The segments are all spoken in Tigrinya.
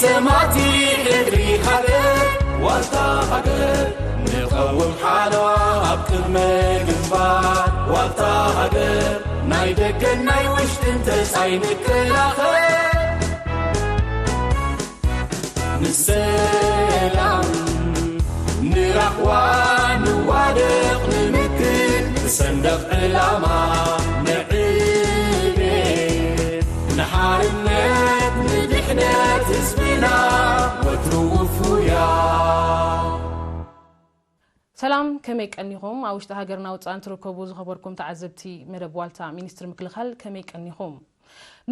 ሰማቲ ሕድሪ ሃገር ዋልታ ሃገር ንቐውም ሓለዋ ኣብ ቅድመ ግንባር ዋልታ ሃገር ናይ ደገን ናይ ውሽጥን ተጻይ ንከላኸል ንሰላም ንራህዋ ንዋደቕ ንምክት ንሰንደቕ ዕላማ ንዕቤት ንሓርነት ንድሕነት ህዝብና ወትሩ ውፉያ። ሰላም፣ ከመይ ቀኒኹም? ኣብ ውሽጢ ሃገርና ውፃእን ትርከቡ ዝኸበርኩም ተዓዘብቲ መደብ ዋልታ፣ ሚኒስትሪ ምክልኻል ከመይ ቀኒኹም?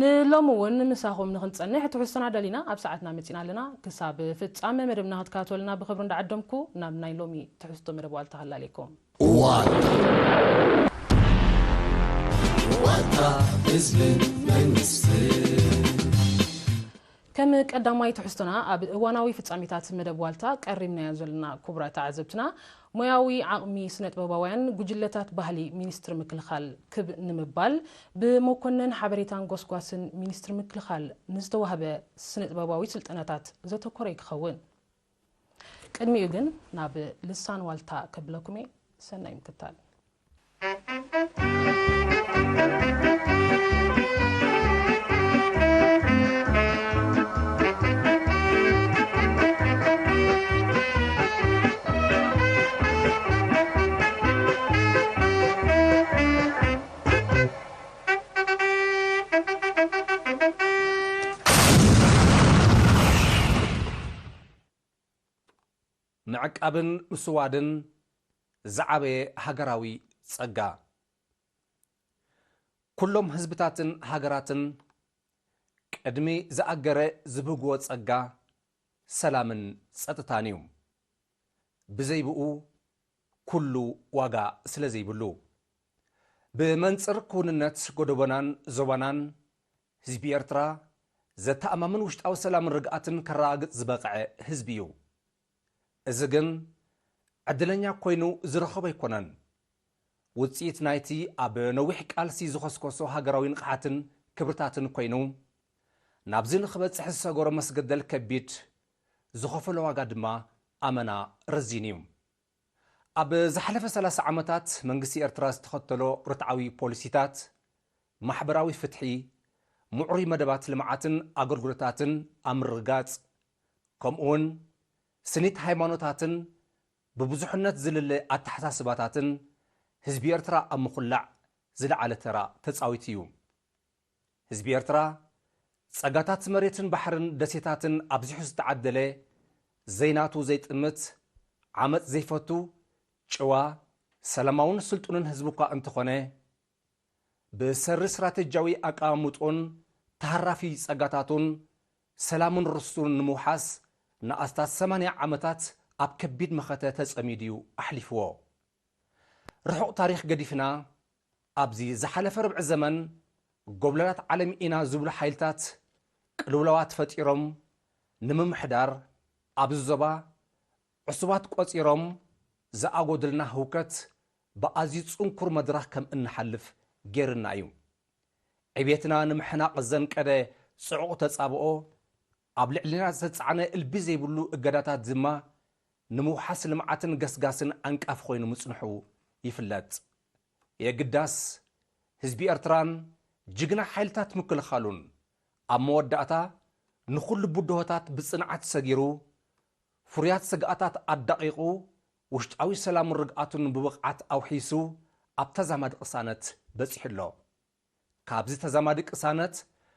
ንሎሚ እውን ምሳኹም ንክንፀንሕ ትሕዝቶና ደሊና ኣብ ሰዓትና መፂና ኣለና። ክሳብ ፍፃመ መደብና ክትከታተሉና ብክብሪ እንዳዓደምኩ ናብ ናይ ሎሚ ትሕዝቶ መደብ ዋልታ ሃላለይኩም። ዋልታ፣ ዋልታ ህዝብን መንግስትን። ከም ቀዳማይ ትሕዝቶና ኣብ እዋናዊ ፍጻሜታት መደብ ዋልታ ቀሪብናዮ ዘለና ክቡራት ተዓዘብትና፣ ሞያዊ ዓቕሚ ስነጥበባውያን ጉጅለታት ባህሊ ሚኒስትሪ ምክልኻል ክብ ንምባል ብመኮነን ሓበሬታን ጎስጓስን ሚኒስትሪ ምክልኻል ንዝተዋህበ ስነጥበባዊ ስልጠናታት ዘተኮረ ክኸውን። ቅድሚኡ ግን ናብ ልሳን ዋልታ ከብለኩም እየ። ሰናይ ምክታል። ምዕቃብን ምስዋድን ዝዓበየ ሃገራዊ ጸጋ። ኩሎም ህዝብታትን ሃገራትን ቅድሚ ዝኣገረ ዝብህግዎ ጸጋ ሰላምን ጸጥታን እዩ። ብዘይ ብኡ ኩሉ ዋጋ ስለ ዘይብሉ። ብመንጽር ክውንነት ጎደቦናን ዞባናን ህዝቢ ኤርትራ ዘተኣማምን ውሽጣዊ ሰላምን ርግኣትን ከረጋግጽ ዝበቕዐ ህዝቢ እዩ። እዚ ግን ዕድለኛ ኮይኑ ዝረኸቦ ኣይኮነን። ውጽኢት ናይቲ ኣብ ነዊሕ ቃልሲ ዝኸስከሶ ሃገራዊ ንቕሓትን ክብርታትን ኮይኑ፣ ናብዚ ንኽበጽሕ ዝሰገሮ መስገደል ከቢድ፣ ዝኸፈሎ ዋጋ ድማ ኣመና ረዚን እዩ። ኣብ ዝሓለፈ ሰላሳ ዓመታት መንግስቲ ኤርትራ ዝተኸተሎ ርትዓዊ ፖሊሲታት፣ ማሕበራዊ ፍትሒ፣ ምዕሩይ መደባት ልምዓትን ኣገልግሎታትን ኣብ ምርግጋጽ፣ ከምኡውን ስኒት ሃይማኖታትን ብብዙሕነት ዝልለ ኣተሓሳስባታትን ህዝቢ ኤርትራ ኣብ ምኹላዕ ዝለዓለ ተራ ተጻዊቱ እዩ። ህዝቢ ኤርትራ ጸጋታት መሬትን ባሕርን ደሴታትን ኣብዚሑ ዝተዓደለ፣ ዘይናቱ ዘይጥምት፣ ዓመጽ ዘይፈቱ፣ ጭዋ፣ ሰላማውን ስልጡንን ህዝቢ እኳ እንተኾነ፣ ብሰሪ ስትራተጂያዊ ኣቀማምጦን ተሃራፊ ጸጋታቱን ሰላምን ርስቱን ንምውሓስ ንኣስታት ሰማንያ ዓመታት ኣብ ከቢድ መኸተ ተጸሚዱ እዩ ኣሕሊፍዎ። ርሑቕ ታሪኽ ገዲፍና፣ ኣብዚ ዝሓለፈ ርብዒ ዘመን ጎብለላት ዓለም ኢና ዝብሉ ሓይልታት ቅልውላዋት ፈጢሮም ንምምሕዳር ኣብዚ ዞባ ዕሱባት ቆጺሮም ዝኣጎድልና ህውከት ብኣዝዩ ጽንኩር መድረኽ ከም እንሓልፍ ገይርና እዩ። ዕቤትና ንምሕናቕ ዘንቀደ ጽዑቕ ተጻብኦ፣ ኣብ ልዕልና ዝተጻዕነ እልቢ ዘይብሉ እገዳታት ድማ ንምውሓስ ልምዓትን ገስጋስን ዓንቃፊ ኮይኑ ምጽንሑ ይፍለጥ። የግዳስ ህዝቢ ኤርትራን ጅግና ሓይልታት ምክልኻሉን ኣብ መወዳእታ ንኹሉ ብድሆታት ብጽንዓት ሰጊሩ፣ ፍሩያት ስግኣታት ኣዳቒቑ፣ ውሽጣዊ ሰላምን ርግኣቱን ብብቕዓት ኣውሒሱ ኣብ ተዛማዲ ቅሳነት በጺሑ ኣሎ። ካብዚ ተዛማዲ ቅሳነት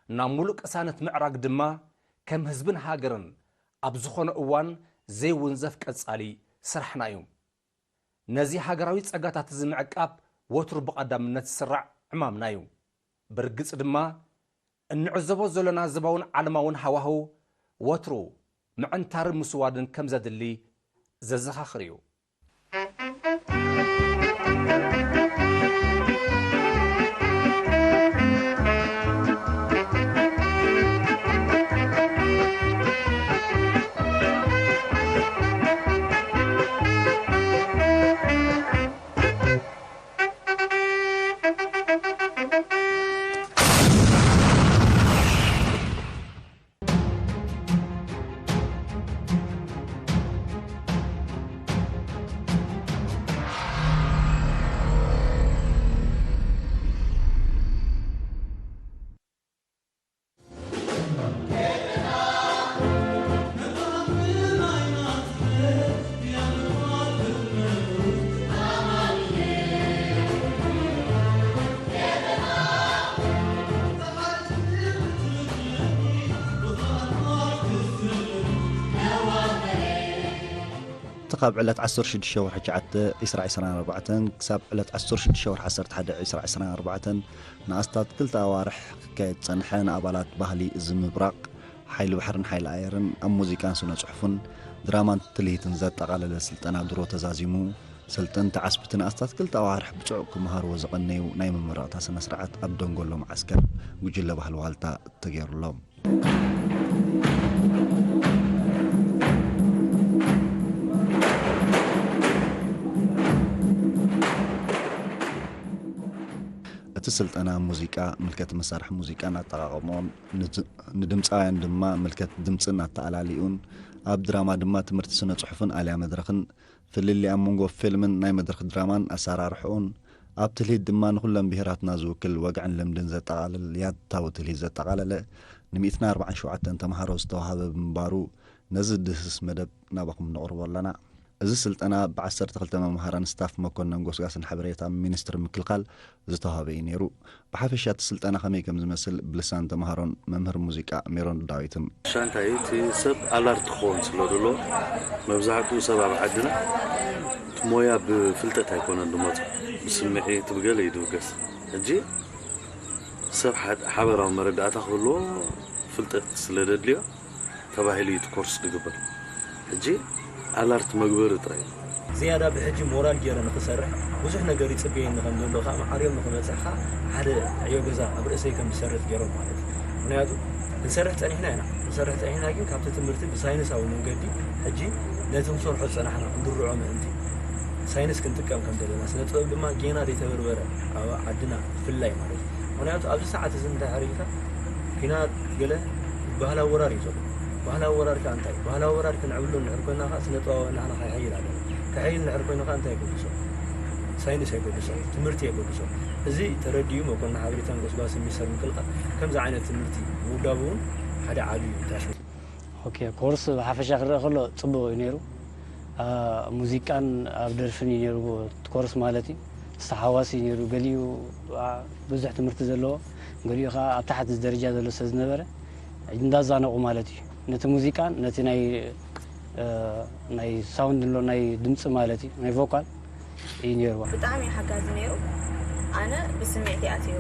ናብ ሙሉእ ቅሳነት ምዕራግ ድማ ከም ህዝብን ሃገርን ኣብ ዝኾነ እዋን ዘይውንዘፍ ቀጻሊ ስራሕና እዩ። ነዚ ሃገራዊ ጸጋታት እዚ ምዕቃብ ወትሩ ብቐዳምነት ዝስራዕ ዕማምና እዩ። ብርግጽ ድማ እንዕዘቦ ዘሎና ዞባውን ዓለማውን ሃዋህው ወትሩ ምዕንታርን ምስዋድን ከም ዘድሊ ዘዘኻኽር እዩ። ካብ ዕለት ዓሰርተ ሽዱሽተ ወርሒ ትሽዓተ ዕስራ ዕስራን ኣርባዕተን ክሳብ ዕለት ዓሰርተ ሽዱሽተ ወርሒ ዓሰርተ ሓደ ዕስራ ዕስራን ኣርባዕተን ንኣስታት ክልተ ኣዋርሕ ክካየድ ዝጸንሐ ንኣባላት ባህሊ እዚ ምብራቕ ሓይሊ ባሕርን ሓይሊ ኣየርን ኣብ ሙዚቃን ስነ ጽሑፍን ድራማን ትልሂትን ዘጠቓለለ ስልጠና ድሮ ተዛዚሙ፣ ሰልጠንቲ ዓስብቲ ንኣስታት ክልተ ኣዋርሕ ብጽዑቕ ክመሃርዎ ዝቐነዩ ናይ ምምረቕታ ስነ ስርዓት ኣብ ደንጎሎ መዓስከር ጉጅለ ባህሊ ዋልታ ተገይሩሎም። እቲ ስልጠና ሙዚቃ፣ ምልከት መሳርሒ ሙዚቃን ኣጠቓቕምኦን፣ ንድ- ንድምጻውያን ድማ ምልከት ድምጽን ኣተኣላሊኡን፣ ኣብ ድራማ ድማ ትምህርቲ ስነ ጽሑፍን ኣልያ መድረኽን፣ ፍልልይ ኣብ መንጎ ፊልምን ናይ መድረኽ ድራማን ኣሰራርሕኡን፣ ኣብ ትልሂት ድማ ንኹለን ብሄራትና ዝውክል ወግዕን ልምድን ዘጠቓልል ያታዊ ትልሂት ዘጠቓለለ ንሚእትን ኣርባዓን ሸውዓተን ተምሃሮ ዝተዋህበ ብምንባሩ ነዚ ድህስስ መደብ ናባኹም ነቕርቦ ኣለና። እዚ ስልጠና ብዓሰርተ ክልተ መምሃራን ስታፍ መኮነን ጎስጋስን ሓበሬታ ሚኒስትሪ ምክልኻል ዝተዋህበ እዩ ነይሩ። ብሓፈሻ እቲ ስልጠና ከመይ ከም ዝመስል ብልሳን ተምሃሮን መምህር ሙዚቃ ሜሮን ዳዊትን። ሻንታ እዩ። እቲ ሰብ ኣላርት ክኸውን ስለ ደሎ መብዛሕትኡ ሰብ ኣብ ዓድና እቲ ሞያ ብፍልጠት ኣይኮነን ዝመፁ፣ ብስምዒት ብገለ እዩ ዝብገስ። ሕጂ ሰብ ሓ- ሓበራዊ መረዳእታ ክህልዎ ፍልጠት ስለ ዘድልዮ ተባሂሉ እዩ እቲ ኮርስ ዝግበር። ሕጂ ኣላርት መግበሪ ጥራይ እዩ። ዝያዳ ብሕጂ ሞራል ገይረ ንኽሰርሕ ብዙሕ ነገር ይጽበየኒ ከም ዘሎ፣ ካብ መዓርዮም ንኽበጽሕ ከኣ ሓደ ዕዮ ገዛ ኣብ ርእሰይ ከም ዝሰርሕ ገይሮም ማለት እዩ። ምኽንያቱ ክንሰርሕ ጸኒሕና ኢና። ክንሰርሕ ጸኒሕና ግን ካብቲ ትምህርቲ ብሳይንሳዊ መንገዲ ሕጂ ነቲ ክንሰርሖ ዝጸናሕና ክንድርዖ ምእንቲ ሳይንስ ክንጥቀም ከም ዘለና፣ ስነ ጥበብ ድማ ጌና ዘይተበርበረ ኣብ ዓድና ብፍላይ ማለት እዩ። ምኽንያቱ ኣብዚ ሰዓት እዚ እንታይ ሓሪግካ ኲናት ገለ ባህላዊ ወራር እዩ ዘሎ። ባህላዊ ወራር ከኣ እንታይ? ባህላዊ ወራር ክንዕብሎ እንድሕር ኮይና ከኣ ስነ ጥበባዊ ናህና ከይሕይል ኣለና። ከሕይል እንድሕር ኮይኑ ከኣ እንታይ የገድሶ? ሳይንስ የገድሶ፣ ትምህርቲ የገድሶ። እዚ ተረዲኡ መኮንን ሓበሬታን ጎስጓስን ሚኒስተር ምክልኻል ከምዚ ዓይነት ትምህርቲ ምውዳቡ እውን ሓደ ዓቢ እዩ ታሽሙ። ኦኬ፣ ኮርስ ብሓፈሻ ክረአ ከሎ ጽቡቕ እዩ ነይሩ። አ፣ ሙዚቃን ኣብ ደርፍን እዩ ነይሩ እቲ ኮርስ ማለት እዩ። ዝተሓዋሲ እዩ ነይሩ። ገሊኡ፣ አ፣ ብዙሕ ትምህርቲ ዘለዎ፣ ገሊኡ ከኣ ኣብ ታሕቲ ደረጃ ዘሎ ስለ ዝነበረ እንዳዛነቑ ማለት እዩ። ነቲ ሙዚቃን ነቲ ናይ፣ እ፣ ናይ ሳውንድ ኣሎ ናይ ድምጺ ማለት እዩ፣ ናይ ቮካል እዩ ነይርዋ። ብጣዕሚ ሓጋዚ ነይሩ። ኣነ ብስምዒት እየ ኣትዮ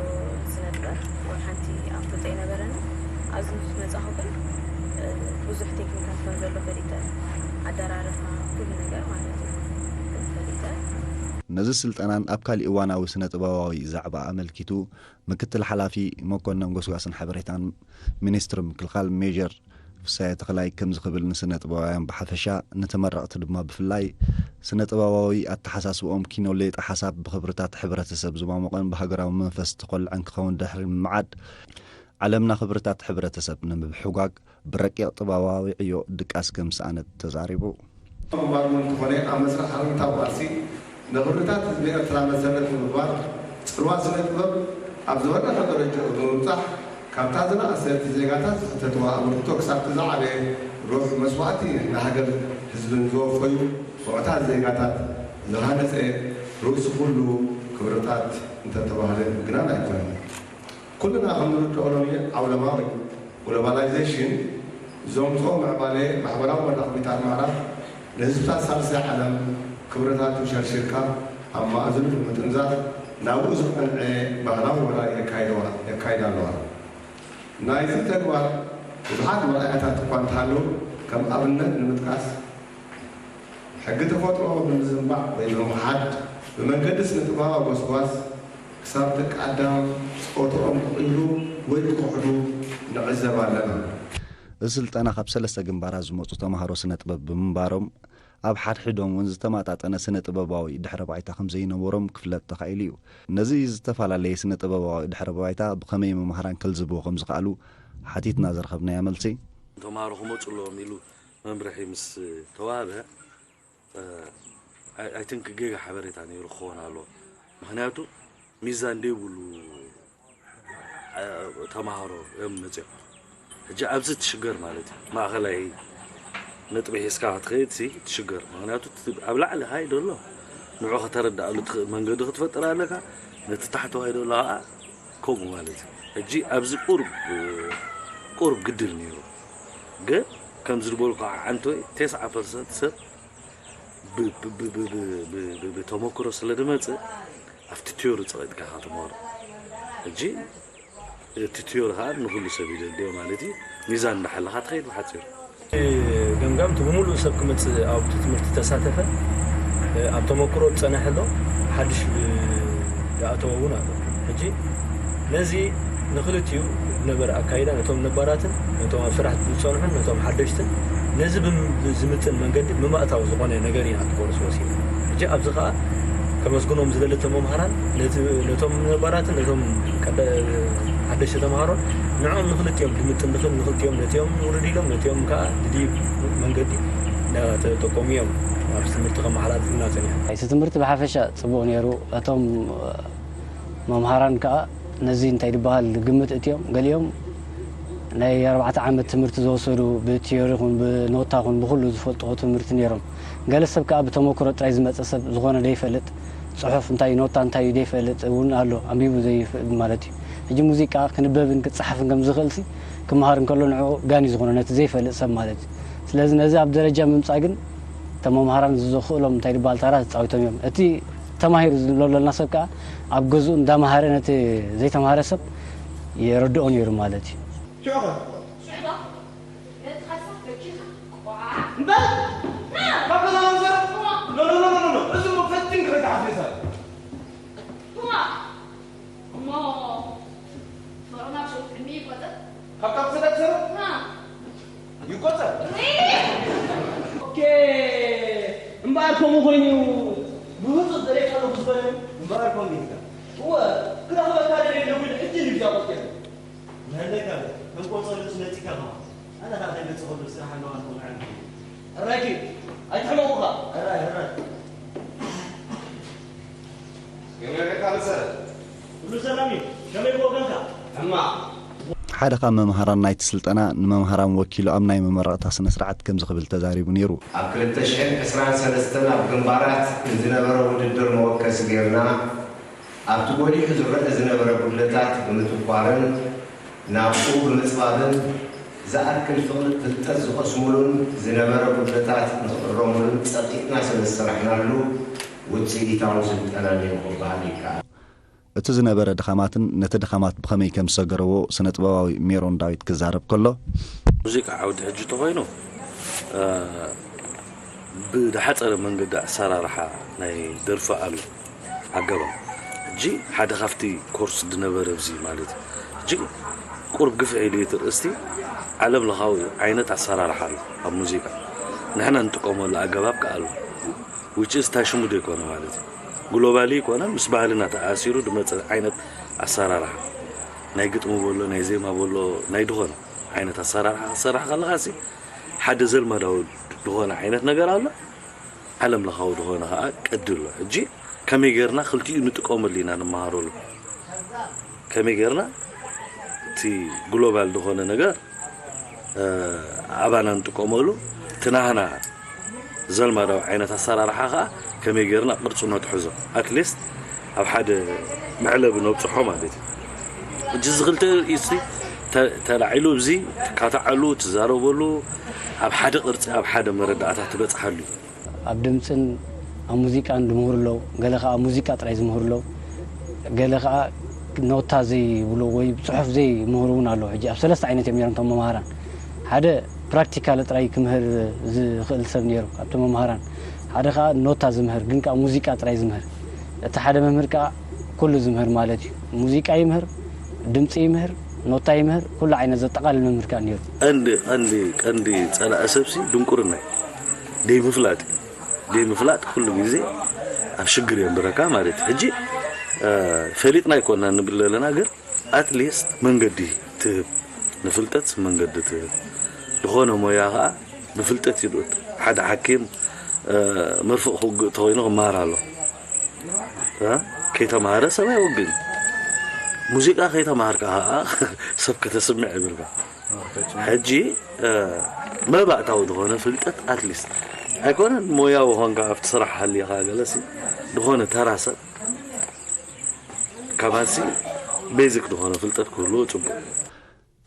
ስነ ጥበብ፣ ወይ ሓንቲ ኣፍልጦ ኣይነበረኒ። ኣብዚ ምስ መጻኹ ግን፣ እ፣ ብዙሕ ቴክኒካት ከም ዘሎ ፈሊጠ፣ ኣደራርፋ፣ ኩሉ ነገር ማለት እዩ ፈሊጠ። ነዚ ስልጠናን ኣብ ካሊእ እዋናዊ ስነ ጥበባዊ ዛዕባ ኣመልኪቱ ምክትል ሓላፊ መኮነን ጎስጓስን ሓበሬታን ሚኒስትሪ ምክልኻል ሜጀር ፍሳየ ተኽላይ ከምዚ ክብል ንስነ ጥበባውያን ብሓፈሻ ንተመረቕቲ ድማ ብፍላይ ስነ ጥበባዊ ኣተሓሳስብኦም ኪኖ ሌጣ ሓሳብ ብኽብርታት ሕብረተሰብ ዝማሞቐን ብሃገራዊ መንፈስ ዝተኾልዐን ክኸውን ድሕሪ ምምዓድ ዓለምና ክብርታት ሕብረተሰብ ንምብሕጓግ ብረቂቕ ጥበባዊ ዕዮ ድቃስ ከም ዝሰኣነት ተዛሪቡ። ምንባር እውን እንተኾነ ኣብ መስርሕ ሃገራዊ ቃልሲ ንኽብርታት ህዝቢ ኤርትራ መሰረት ብምግባር ጽልዋ ስነ ጥበብ ኣብ ዝበለጸ ደረጃ ብምብጻሕ ካብታ ዝነኣሰት ዜጋታት ዝሕተትዋ ኣበርክቶ ክሳብቲ ዝዓበየ ሩሕ መስዋእቲ ንሃገር ህዝብን ዝወፈዩ ብቑዕታት ዜጋታት ዝሃነጸ ርእሲ ኩሉ ክብርታት እንተተባህለ ምግናን ኣይኮነን። ኩልና ከም ንርድኦ ሎሚ ዓውለማዊ ግሎባላይዜሽን ዘምጽኦ ምዕባለ ማሕበራዊ መራኸቢታት ምዕራፍ ንህዝብታት ሳልሳይ ዓለም ክብርታቱ ሸርሺርካ ኣብ ማእዝኑ ብምጥምዛዝ ናብኡ ዝቐንዐ ባህላዊ ወራር የካይደዋ- የካይዳ ኣለዋ። ናይዚ ተግባር ብዙሓት መርኣያታት እኳ እንተሃለዉ ከም ኣብነት ንምጥቃስ ሕጊ ተፈጥሮ ብምዝንባዕ ወይ ብምኽሓድ ብመንገዲ ስነ ጥበባዊ ጎስጓስ ክሳብ ደቂ ኣዳም ጾትኦም ክቕይሩ ወይ ክኽሕዱ ንዕዘብ ኣለና። እዚ ስልጠና ካብ ሰለስተ ግንባራት ዝመጹ ተምሃሮ ስነ ጥበብ ብምንባሮም ኣብ ሓድሕዶም እውን ዝተመጣጠነ ስነ ጥበባዊ ድሕረ ባይታ ከም ዘይነበሮም ክፍለጥ ተኻኢሉ እዩ። ነዚ ዝተፈላለየ ስነ ጥበባዊ ድሕረ ባይታ ብኸመይ መምሃራን ከልዝብዎ ከም ዝኸኣሉ ሓቲትና ዝረኸብናዮ መልሲ። ተምሃሮ ክመጹ ኣለዎም ኢሉ መምርሒ ምስ ተዋህበ፣ ኣይ ቲንክ ጌጋ ሓበሬታ ነይሩ ክኸውን ኣለዎ። ምኽንያቱ ሚዛን ዘይብሉ፣ እ፣ ተምሃሮ እዮም መፅኦም። ሕጂ ኣብዚ ትሽገር ማለት እዩ። ማእኸላይ ነጥቢ ሒዝካ ክትኸይድ ሲ ትሽገር። ምኽንያቱ እቲ ኣብ ላዕሊ ሃይ ዘሎ ንዑ ከተረዳእሉ ትኽእል መንገዲ ክትፈጥር ኣለካ። ነቲ ታሕተዋይ ዘሎ ከዓ ከምኡ ማለት እዩ። ሕጂ ኣብዚ ቁሩብ፣ ቁሩብ ግድል ነይሩ። ግን ከምዚ ዝበልኩ ዓንቶይ ተስዓ ፐርሰንት ሰብ ብተመክሮ ስለ ድመፅእ ኣብቲ ቲዮሪ ፀቂጥካ ኢኻ ትመሃሮ። ሕጂ እቲ ቲዮሪ ከዓ ንኩሉ ሰብ ይደልድዮ ማለት እዩ። ሚዛን እንዳሓለኻ ትኸይድ ብሓፂሩ። ገምጋም እቲ ብምሉእ ሰብ ክመፅእ ኣብቲ ትምህርቲ ተሳተፈ ኣብ ተመክሮ ዝፀነሐ ኣሎ ሓድሽ ዝኣተወ እውን ኣሎ። ሕጂ ነዚ ንክልቲኡ ዝነበረ ኣካይዳ ነቶም ነባራትን ነቶም ኣብ ስራሕ ዝፀንሑን ነቶም ሓደሽትን ነዚ ብዝምጥን መንገዲ ምማእታዊ ዝኾነ ነገር ኢና እቲ ኮርስ ወሲድና። ሕጂ ኣብዚ ከዓ ከመስግኖም ዝደሊ እቶም መምሃራን ነቶም ነባራትን ነቶም ሓደሽቲ ተምሃሮን ንዕኦም ንክልቲኦም ዝምጥን ንክል ንክልቲኦም ነቲኦም ውርድ ኢሎም ነቲኦም ከዓ ድድይብ መንገዲ እናተጠቀሙ እዮም ኣብዚ ትምህርቲ ከመሓላልፉልና ፀኒሖም። እቲ ትምህርቲ ብሓፈሻ ፅቡቕ ነይሩ። እቶም መምሃራን ከዓ ነዚ እንታይ ዝበሃል ግምት እትዮም ገሊኦም ናይ ኣርባዕተ ዓመት ትምህርቲ ዝወሰዱ ብቲዮሪ ኹን ብኖታ ኹን ብኩሉ ዝፈልጥዎ ትምህርቲ ነይሮም። ገለ ሰብ ከዓ ብተመክሮ ጥራይ ዝመፀ ሰብ ዝኾነ ዘይፈልጥ ፅሑፍ እንታይ ኖታ እንታይ ዘይፈልጥ እውን ኣሎ፣ ኣንቢቡ ዘይፈልጥ ማለት እዩ። ሕጂ ሙዚቃ ክንበብን ክፀሓፍን ከም ዝኽእልሲ ክመሃር እንከሎ ንዕኡ ጋኒ ዝኾነ ነቲ ዘይፈልጥ ሰብ ማለት እዩ። ስለዚ ነዚ ኣብ ደረጃ ምምፃእ ግን እቶም መምሃራን ዝኽእሎም እንታይ ዝበሃል ታራ ተፃዊቶም እዮም። እቲ ተማሂሩ ዝብሎ ዘለና ሰብ ከዓ ኣብ ገዝኡ እንዳመሃረ ነቲ ዘይተማሃረ ሰብ የረድኦ ነይሩ ማለት እዩ። ሽዑ ኸ? ሽዑ ኸ? ነቲ ሓሳብ በኪኻ ቋዕ እምበር! ና! ካብ ገዛ ወንዘር? ኖ፣ ኖ፣ ኖ፣ ኖ፣ ኖ። እዚ እሞ ፈቲንካ ከይትሓፍር እዩ። ዋ! እሞ ፍቕርና ብሸውት ዕድሜ ይቆጸር? ካብ ካብ ሰደድ ሰብ? ና! ይቆጸር። ኦኬ። እምበኣር ከምኡ ኮይኑ ብህጹጽ ደሌት ኣለኹ ዝበለኒ። እምበኣር ከምኡ ኢልካ። እወ፣ ክረኽበካ ደልየ ኣለኹ ኢሉ ሕጂ እዩ ብዛ ቆጺሩ። መለካ ከም ቆጸሉ ስነጺካ ከማ። ኣነ ኸኣ ከይመጽእ ከሎ ስራሕ ኣለዋ ንኾን ዓንዲ። ሕራይኪ፣ ኣይትሕመቑኻ። ሕራይ፣ ሕራይ። ከመይ ርኢኻ መሰለ? ኩሉ ሰላም እዩ። ከመይ ብወገንካ? ሕማቕ። ሓደ ካብ መምሃራን ናይቲ ስልጠና ንመምሃራን ወኪሉ ኣብ ናይ መመረቕታ ስነ ስርዓት ከምዚ ክብል ተዛሪቡ ነይሩ። ኣብ ክልተ ሽሕን ዕስራን ሰለስተን ኣብ ግንባራት ንዝነበረ ውድድር መወከሲ ጌርና፣ ኣብቲ ጎሊሑ ዝረአ ዝነበረ ጉድለታት ብምትኳርን ናብኡ ብምጽባብን፣ ዝኣክል ፍቕሪ ፍልጠት ዝቐስሙሉን ዝነበረ ጉድለታት ንኽእረሙሉን ጸቒጥና ስለ ዝሰራሕናሉ ውጽኢታዊ ስልጠና ነይሩ ክበሃል ይከኣል። እቲ ዝነበረ ድኻማትን ነቲ ድኻማት ብኸመይ ከም ዝሰገረዎ ስነ ጥበባዊ ሜሮን ዳዊት ክዛረብ ከሎ፣ ሙዚቃ ዓውዲ ሕጂ እንተኾይኑ፣ እ፣ ብዝሓጸረ መንገዲ ኣሰራርሓ ናይ ደርፊ ኣሎ ኣገባብ። ሕጂ ሓደ ካብቲ ኮርስ ዝነበረ ኣብዚ ማለት እዩ። ሕጂ ቁሩብ ግፍሕ ኢሉ እቲ ርእስቲ ዓለም ለኻዊ ዓይነት ኣሰራርሓ ኣሎ ኣብ ሙዚቃ። ንሕና እንጥቀመሉ ኣገባብ ከኣ ኣሎ። Which is እንታይ ሽሙ ዘይኮነ ማለት እዩ። ግሎባሊ ይኮነ ምስ ባህልና ተኣሲሩ ዝመጸ ዓይነት ኣሰራርሓ። ናይ ግጥሚ በሎ፣ ናይ ዜማ በሎ፣ ናይ ዝኾነ ዓይነት ኣሰራርሓ ክሰራሕ ከለኻሲ ሓደ ዘልማዳዊ ዝኾነ ዓይነት ነገር ኣሎ። ዓለም ለኻዊ ዝኾነ ኸዓ ቅዲ ኣሎ። ሕጂ ከመይ ጌርና ክልቲኡ ንጥቀመሉ ኢና ንመሃረሉ። ከመይ ጌርና እቲ ግሎባል ዝኾነ ነገር፣ እ፣ ኣባና ንጥቀመሉ፣ እቲ ናህና ዘልማዳዊ ዓይነት ኣሰራርሓ ኸዓ ከመይ ጌርና ቅርጹ ነትሕዞ። ኣትሊስት ኣብ ሓደ መዕለቢ ነብጽሖ ማለት እዩ። ሕጂ እዚ ክልተ ርእይስቲ ተ-፣ ተላዒሉ፣ እዚ ትካታዓሉ፣ ትዛረበሉ፣ ኣብ ሓደ ቅርጺ፣ ኣብ ሓደ መረዳእታ ትበጽሓሉ እዩ። ኣብ ድምጽን ኣብ ሙዚቃን ዝምህሩ ኣለዉ። ገለ ኸኣ ሙዚቃ ጥራይ ዝምህሩ ኣለዉ። ገለ ኸኣ ኖታ ዘይብሉ ወይ ጽሑፍ ዘይምህሩ እውን ኣለዉ። ሕጂ ኣብ ሰለስተ ዓይነት እዮም ነይሮም እቶም መምሃራን። ሓደ ፕራክቲካል ጥራይ ክምህር ዝኽእል ሰብ ነይሩ ካብቶም መምሃራን። ሓደ ኸኣ ኖታ ዝምህር፣ ግን ከኣ ሙዚቃ ጥራይ ዝምህር። እቲ ሓደ መምህር ከኣ ኩሉ ዝምህር ማለት እዩ። ሙዚቃ ይምህር፣ ድምጺ ይምህር፣ ኖታ ይምህር፣ ኩሉ ዓይነት ዘጠቓልል መምህር ከኣ ነይሩ። ቀንዲ፣ ቀንዲ፣ ቀንዲ ጸላኢ ሰብሲ ድንቁርና እዩ። ደይምፍላጥ እዩ። ደይምፍላጥ ኩሉ ግዜ ኣብ ሽግር የንብረካ ማለት እዩ። ሕጂ፣ እ፣ ፈሊጥና ኣይኮንና ንብል ዘለና፣ ግን ኣትሊስት መንገዲ ትህብ፣ ንፍልጠት መንገዲ ትህብ። ዝኾነ ሞያ ኸኣ ብፍልጠት ይድኡት። ሓደ ሓኪም፣ እ፣ መርፍእ ክውግእ እንተኾይኑ ክመሃር ኣሎ። እ፣ ከይተማሃረ ሰብ ኣይወግእን። ሙዚቃ ከይተማሃርካ ኸኣ ሰብ ከተስምዕ ይብልካ። ሕጂ፣ እ፣ መባእታዊ ዝኾነ ፍልጠት ኣትሊስት ኣይኮነን ሞያዊ ኾንካ ኣብቲ ስራሕ ሃልየኻ ገለሲ ዝኾነ ተራ ሰብ ካባሲ ቤዚክ ዝኾነ ፍልጠት ክህልዎ ጽቡቕ።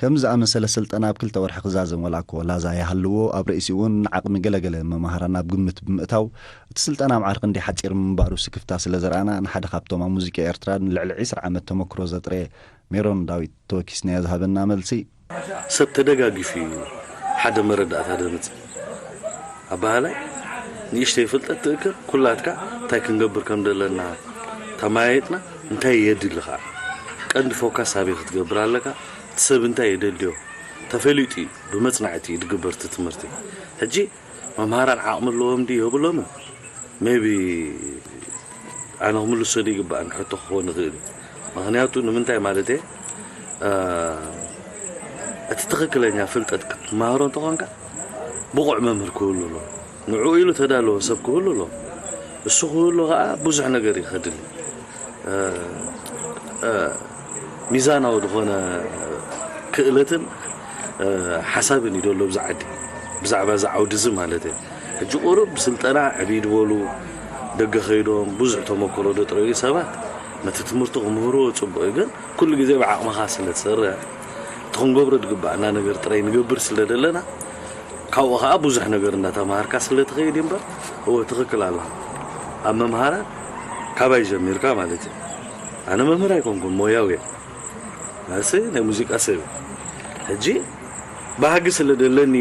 ከምዚ ዝኣመሰለ ስልጠና ኣብ ክልተ ወርሒ ክዛዘም ዋላ እኮ ላዛ ይሃልዎ፣ ኣብ ርእሲኡ እውን ንዓቕሚ ገለገለ መማህራን ኣብ ግምት ብምእታው፣ እቲ ስልጠና ማዕረ ክንደይ ሓጺር ምንባሩ ስክፍታ ስለ ዘርኣና፣ ንሓደ ካብቶም ኣብ ሙዚቃ ኤርትራ ንልዕሊ ዕስራ ዓመት ተመክሮ ዘጥረየ ሜሮን ዳዊት ተወኪስናዮ ዝሃበና መልሲ፣ ሰብ ተደጋጊፉ እዩ ሓደ መረዳእታ ደምጽእ። ኣበሃላይ ንእሽተይ ፍልጠት ትእክብ፣ ኩላትካ እንታይ ክንገብር ከም ዘለና ተማያይጥና፣ እንታይ የድሊ ኸዓ፣ ቀንዲ ፎካስ ኣበይ ክትገብር ኣለካ፣ እቲ ሰብ እንታይ የደልዮ ተፈሊጡ እዩ፣ ብመጽናዕቲ እዩ ዝግበር እቲ ትምህርቲ። ሕጂ መምሃራን ዓቕሚ ኣለዎም ድዩ የብሎምን? ሜቢ ኣነ ክምልሶ ዘይግባኣኒ ሕቶ ክኸውን ይኽእል እዩ። ምኽንያቱ ንምንታይ ማለት እየ፣ እ፣ እቲ ትኽክለኛ ፍልጠት ክትመሃሮ እንተኾንካ ብቑዕ መምህር ክህሉ ኣሎ። ንዕኡ ኢሉ ተዳለወ ሰብ ክህሉ ኣሎ። እሱ ክህሉ ኸዓ ብዙሕ ነገር እዩ ከድሊ። እ፣ እ፣ ሚዛናዊ ዝኾነ ክእለትን፣ እ፣ ሓሳብን እዩ ዘሎ ኣብዚ ዓዲ። ብዛዕባ እዚ ዓውዲ እዚ ማለት እየ። ሕጂ ቁሩብ ብስልጠና ዕብይ ዝበሉ ደገ ከይዶም ብዙሕ ተመክሮ ደጥረዩ ሰባት ነቲ ትምህርቲ ክምህርዎ ጽቡቕ እዩ። ግን ኩሉ ግዜ ብዓቕምኻ ስለ ትሰርሕ፣ እቲ ክንገብሮ ዝግባኣና ነገር ጥራይ ንገብር ስለ ዘለና፣ ካብኡ ኸዓ ብዙሕ ነገር እንዳተማሃርካ ስለ ትኸይድ እዩ እምበር፣ እወ፣ ትኽክል ኣለኻ። ኣብ መምሃራን ካባይ ጀሚርካ ማለት እዩ። ኣነ መምህር ኣይኮንኩን፣ ሞያዊ እየ። ኣነስ ናይ ሙዚቃ ሰብ እየ። ሕጂ ባህጊ ስለ ደለኒ፣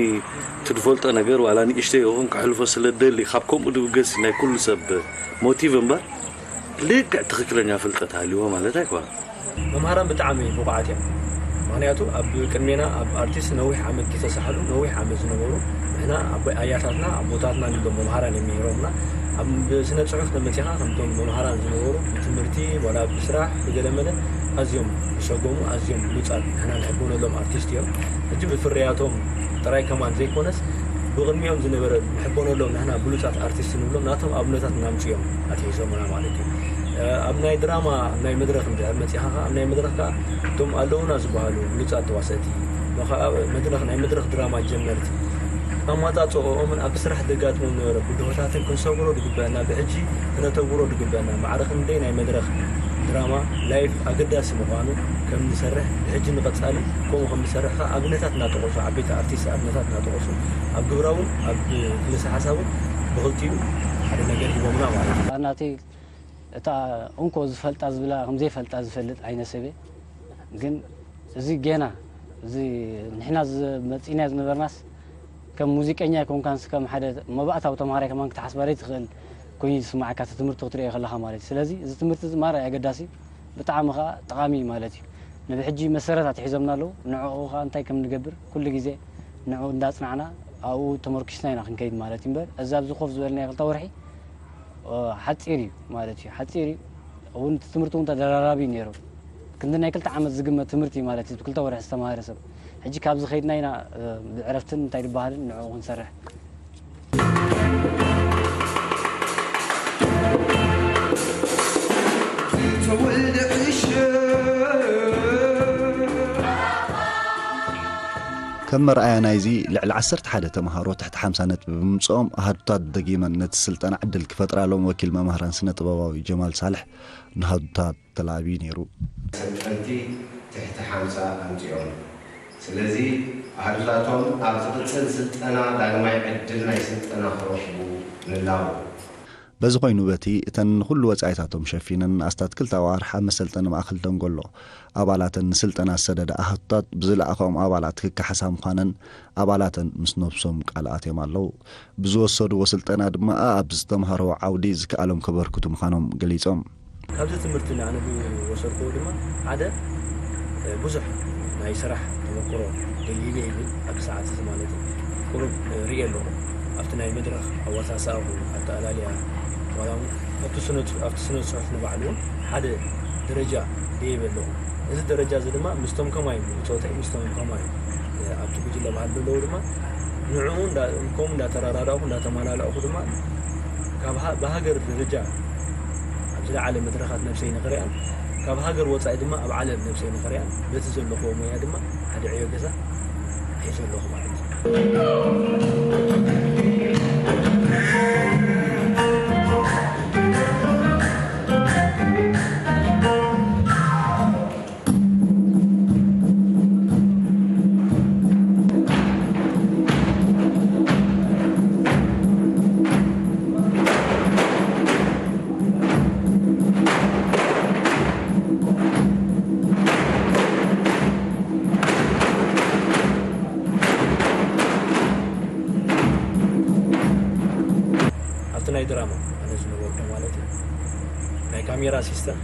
እቲ ዝፈልጦ ነገር ዋላ ንእሽተይ ይኹን ከሕልፎ ስለ ደሊ፣ ካብ ከምኡ ድብገስ ናይ ኩሉ ሰብ ሞቲቭ እምበር፣ ልክዕ ትኽክለኛ ፍልጠት ሃልይዎ ማለት ኣይኮነን። መምሃራን ብጣዕሚ ብቑዓት እዮም። ምኽንያቱ ኣብ ቅድሜና ኣብ ኣርቲስት ነዊሕ ዓመት ዝተሳሕሉ፣ ነዊሕ ዓመት ዝነበሩ፣ ንሕና ኣቦ-፣ ኣያታትና፣ ኣቦታትና ንብሎም መምሃራን እዮም ነይሮምና። ኣብ ስነ ጽሑፍ ተመጺኻ፣ ከምቶም መምሃራን ዝነበሩ ብትምህርቲ ዋላ ብስራሕ ብገለመለ ኣዝዮም ዝሰጎሙ፣ ኣዝዮም ብሉጻት ንሕና ንሕበነሎም ኣርቲስት እዮም። ሕጂ ብፍርያቶም ጥራይ ከማን ዘይኮነስ፣ ብቕድሚኦም ዝነበረ ንሕበነሎም ንሕና ብሉጻት ኣርቲስት ንብሎም ናቶም ኣብነታት እናምጽኡ እዮም ኣትሒዞምና ማለት እዩ። ኣብ ናይ ድራማ፣ ኣብ ናይ መድረኽ እንድሕር መጺኻ ኸዓ፣ ኣብ ናይ መድረኽ ከኣ እቶም ኣለዉና ዝበሃሉ ብሉጻት ተዋሰእቲ፣ ኸዓ መድረኽ፣ ናይ መድረኽ ድራማ ጀመርቲ፣ ኣመጻጽኦኦምን ኣብቲ ስራሕ ዘጋጥሞም ዝነበረ ብድሆታትን ክንሰግሮ ዝግበአና፣ ብሕጂ ክነተግብሮ ዝግበአና፣ ማዕረ ክንደይ ናይ መድረኽ ድራማ ላይፍ ኣገዳሲ ምዃኑ ከም ንሰርሕ፣ ብሕጂ ንቐጻሊ ከምኡ ከም ንሰርሕ ኸዓ ኣብነታት እናጠቐሱ፣ ዓበይቲ ኣርቲስት ኣብነታት እናጠቐሱ፣ ኣብ ግብራውን ኣብ ክልሰ ሓሳብን ብኽልቲኡ ሓደ ነገር ሂቦምና ማለት እዩ። ናተይ እታ እንኮ ዝፈልጣ ዝብላ ከም ዘይፈልጣ ዝፈልጥ ዓይነት ሰብ እየ። ግን እዚ ጌና፣ እዚ ንሕና ዝ-፣ መጺእናዮ ዝነበርናስ ከም ሙዚቀኛ ኣይኮንካንስ፣ ከም ሓደ መባእታዊ ተምሃራይ ከማን ክትሓስባ ዘይትኽእል ኮይኑ ዝስምዓካ፣ እቲ ትምህርቲ ክትርእዮ ከለኻ ማለት እዩ። ስለዚ እዚ ትምህርቲ እዚ ማራ እዩ ኣገዳሲ፣ ብጣዕሚ ኸኣ ጠቓሚ እዩ ማለት እዩ። ንብሕጂ መሰረት ኣትሒዞምና ኣለዉ፣ ንዕኡ ኸኣ እንታይ ከም ንገብር ኩሉ ግዜ ንዕኡ እንዳጽናዕና ኣብኡ ተመርኪስና ኢና ክንከይድ ማለት እዩ። እምበር እዚ ኣብዚ ኮፍ ዝበልናዮ ክልተ ወርሒ፣ ኦ፣ ሓጺር እዩ ማለት እዩ። ሓጺር እዩ። እውን እቲ ትምህርቲ እውን ተደራራቢ እዩ ነይሩ። ክንዲ ናይ ክልተ ዓመት ዝግመት ትምህርቲ እዩ ማለት እዩ፣ ክልተ ወርሒ ዝተማሃረ ሰብ። ሕጂ ካብዚ ከይድና ኢና፣ እ፣ ብዕረፍትን እንታይ ዝበሃልን ንዕኡ ክንሰርሕ። ከም መርኣያ ናይዚ፣ ልዕሊ ዓሰርተ ሓደ ተምሃሮ ትሕቲ ሓምሳ ነጥቢ ብምምጽኦም፣ ኣሃዱታት ደጊመን ነቲ ስልጠና ዕድል ክፈጥራሎም ወኪል መማህራን ስነ ጥበባዊ ጀማል ሳልሕ ንኣሃዱታት ተላዕሉ ነይሩ። ሰልጠንቲ ትሕቲ ሓምሳ ኣምጺኦም። ስለዚ ኣሃዱታቶም ኣብ ዝቕጽል ስልጠና ዳግማይ ዕድል ናይ ስልጠና ክረኽቡ ንላቦ። በዚ ኮይኑ በቲ እተን ንኹሉ ወጻኢታቶም ሸፊነን ንኣስታት ክልተ ኣዋርሕ ኣብ መሰልጠኒ ማእከል ደንጎሎ ኣባላተን ንስልጠና ዝሰደዳ ኣሃዱታት ብዝለኣኸኦም ኣባላት ክከሓሳ ምዃነን ኣባላተን ምስ ነብሶም ቃል ኣትዮም ኣለዉ። ብዝወሰድዎ ስልጠና ድማ ኣብ ዝተምሃርዎ ዓውዲ ዝከኣሎም ከበርክቱ ምዃኖም ገሊጾም። ካብዚ ትምህርቲ ኣነ ዝወሰድክዎ ድማ ሓደ፣ እ፣ ብዙሕ ናይ ስራሕ ተመክሮ ደሊበ ይብል ኣብዚ ሰዓት እዚ ማለት እዩ። ቁሩብ፣ እ፣ ርእየ ኣለኹ ኣብቲ ናይ መድረኽ ኣወሳስኣኹ፣ ኣተኣላልያ፣ ዋላ እውን ኣብቲ ስነ-፣ ኣብቲ ስነ ጽሑፍ ንባዕሉ እውን ሓደ ደረጃ ደይበ ኣለኹ። እዚ ደረጃ እዚ ድማ ምስቶም ከማይ ብጾተይ፣ ምስቶም ከማይ፣ እ፣ ኣብቲ ጉጅለ ባህሊ ዘለዉ ድማ ንዕኡ እንዳ-፣ ከምኡ እንዳተረዳዳእኹ፣ እንዳተመላለእኹ ድማ ካብ ሃ-፣ ብሃገር ደረጃ ኣብ ዝለዓለ መድረኻት ነብሰይ ንኽሪኣን፣ ካብ ሃገር ወጻኢ ድማ ኣብ ዓለም ነብሰይ ንኽሪኣን፣ በቲ ዘለኽዎ ሞያ ድማ ሓደ ዕዮ ገዛ ሒዘ ኣለኹ ማለት እዩ። ሲስተም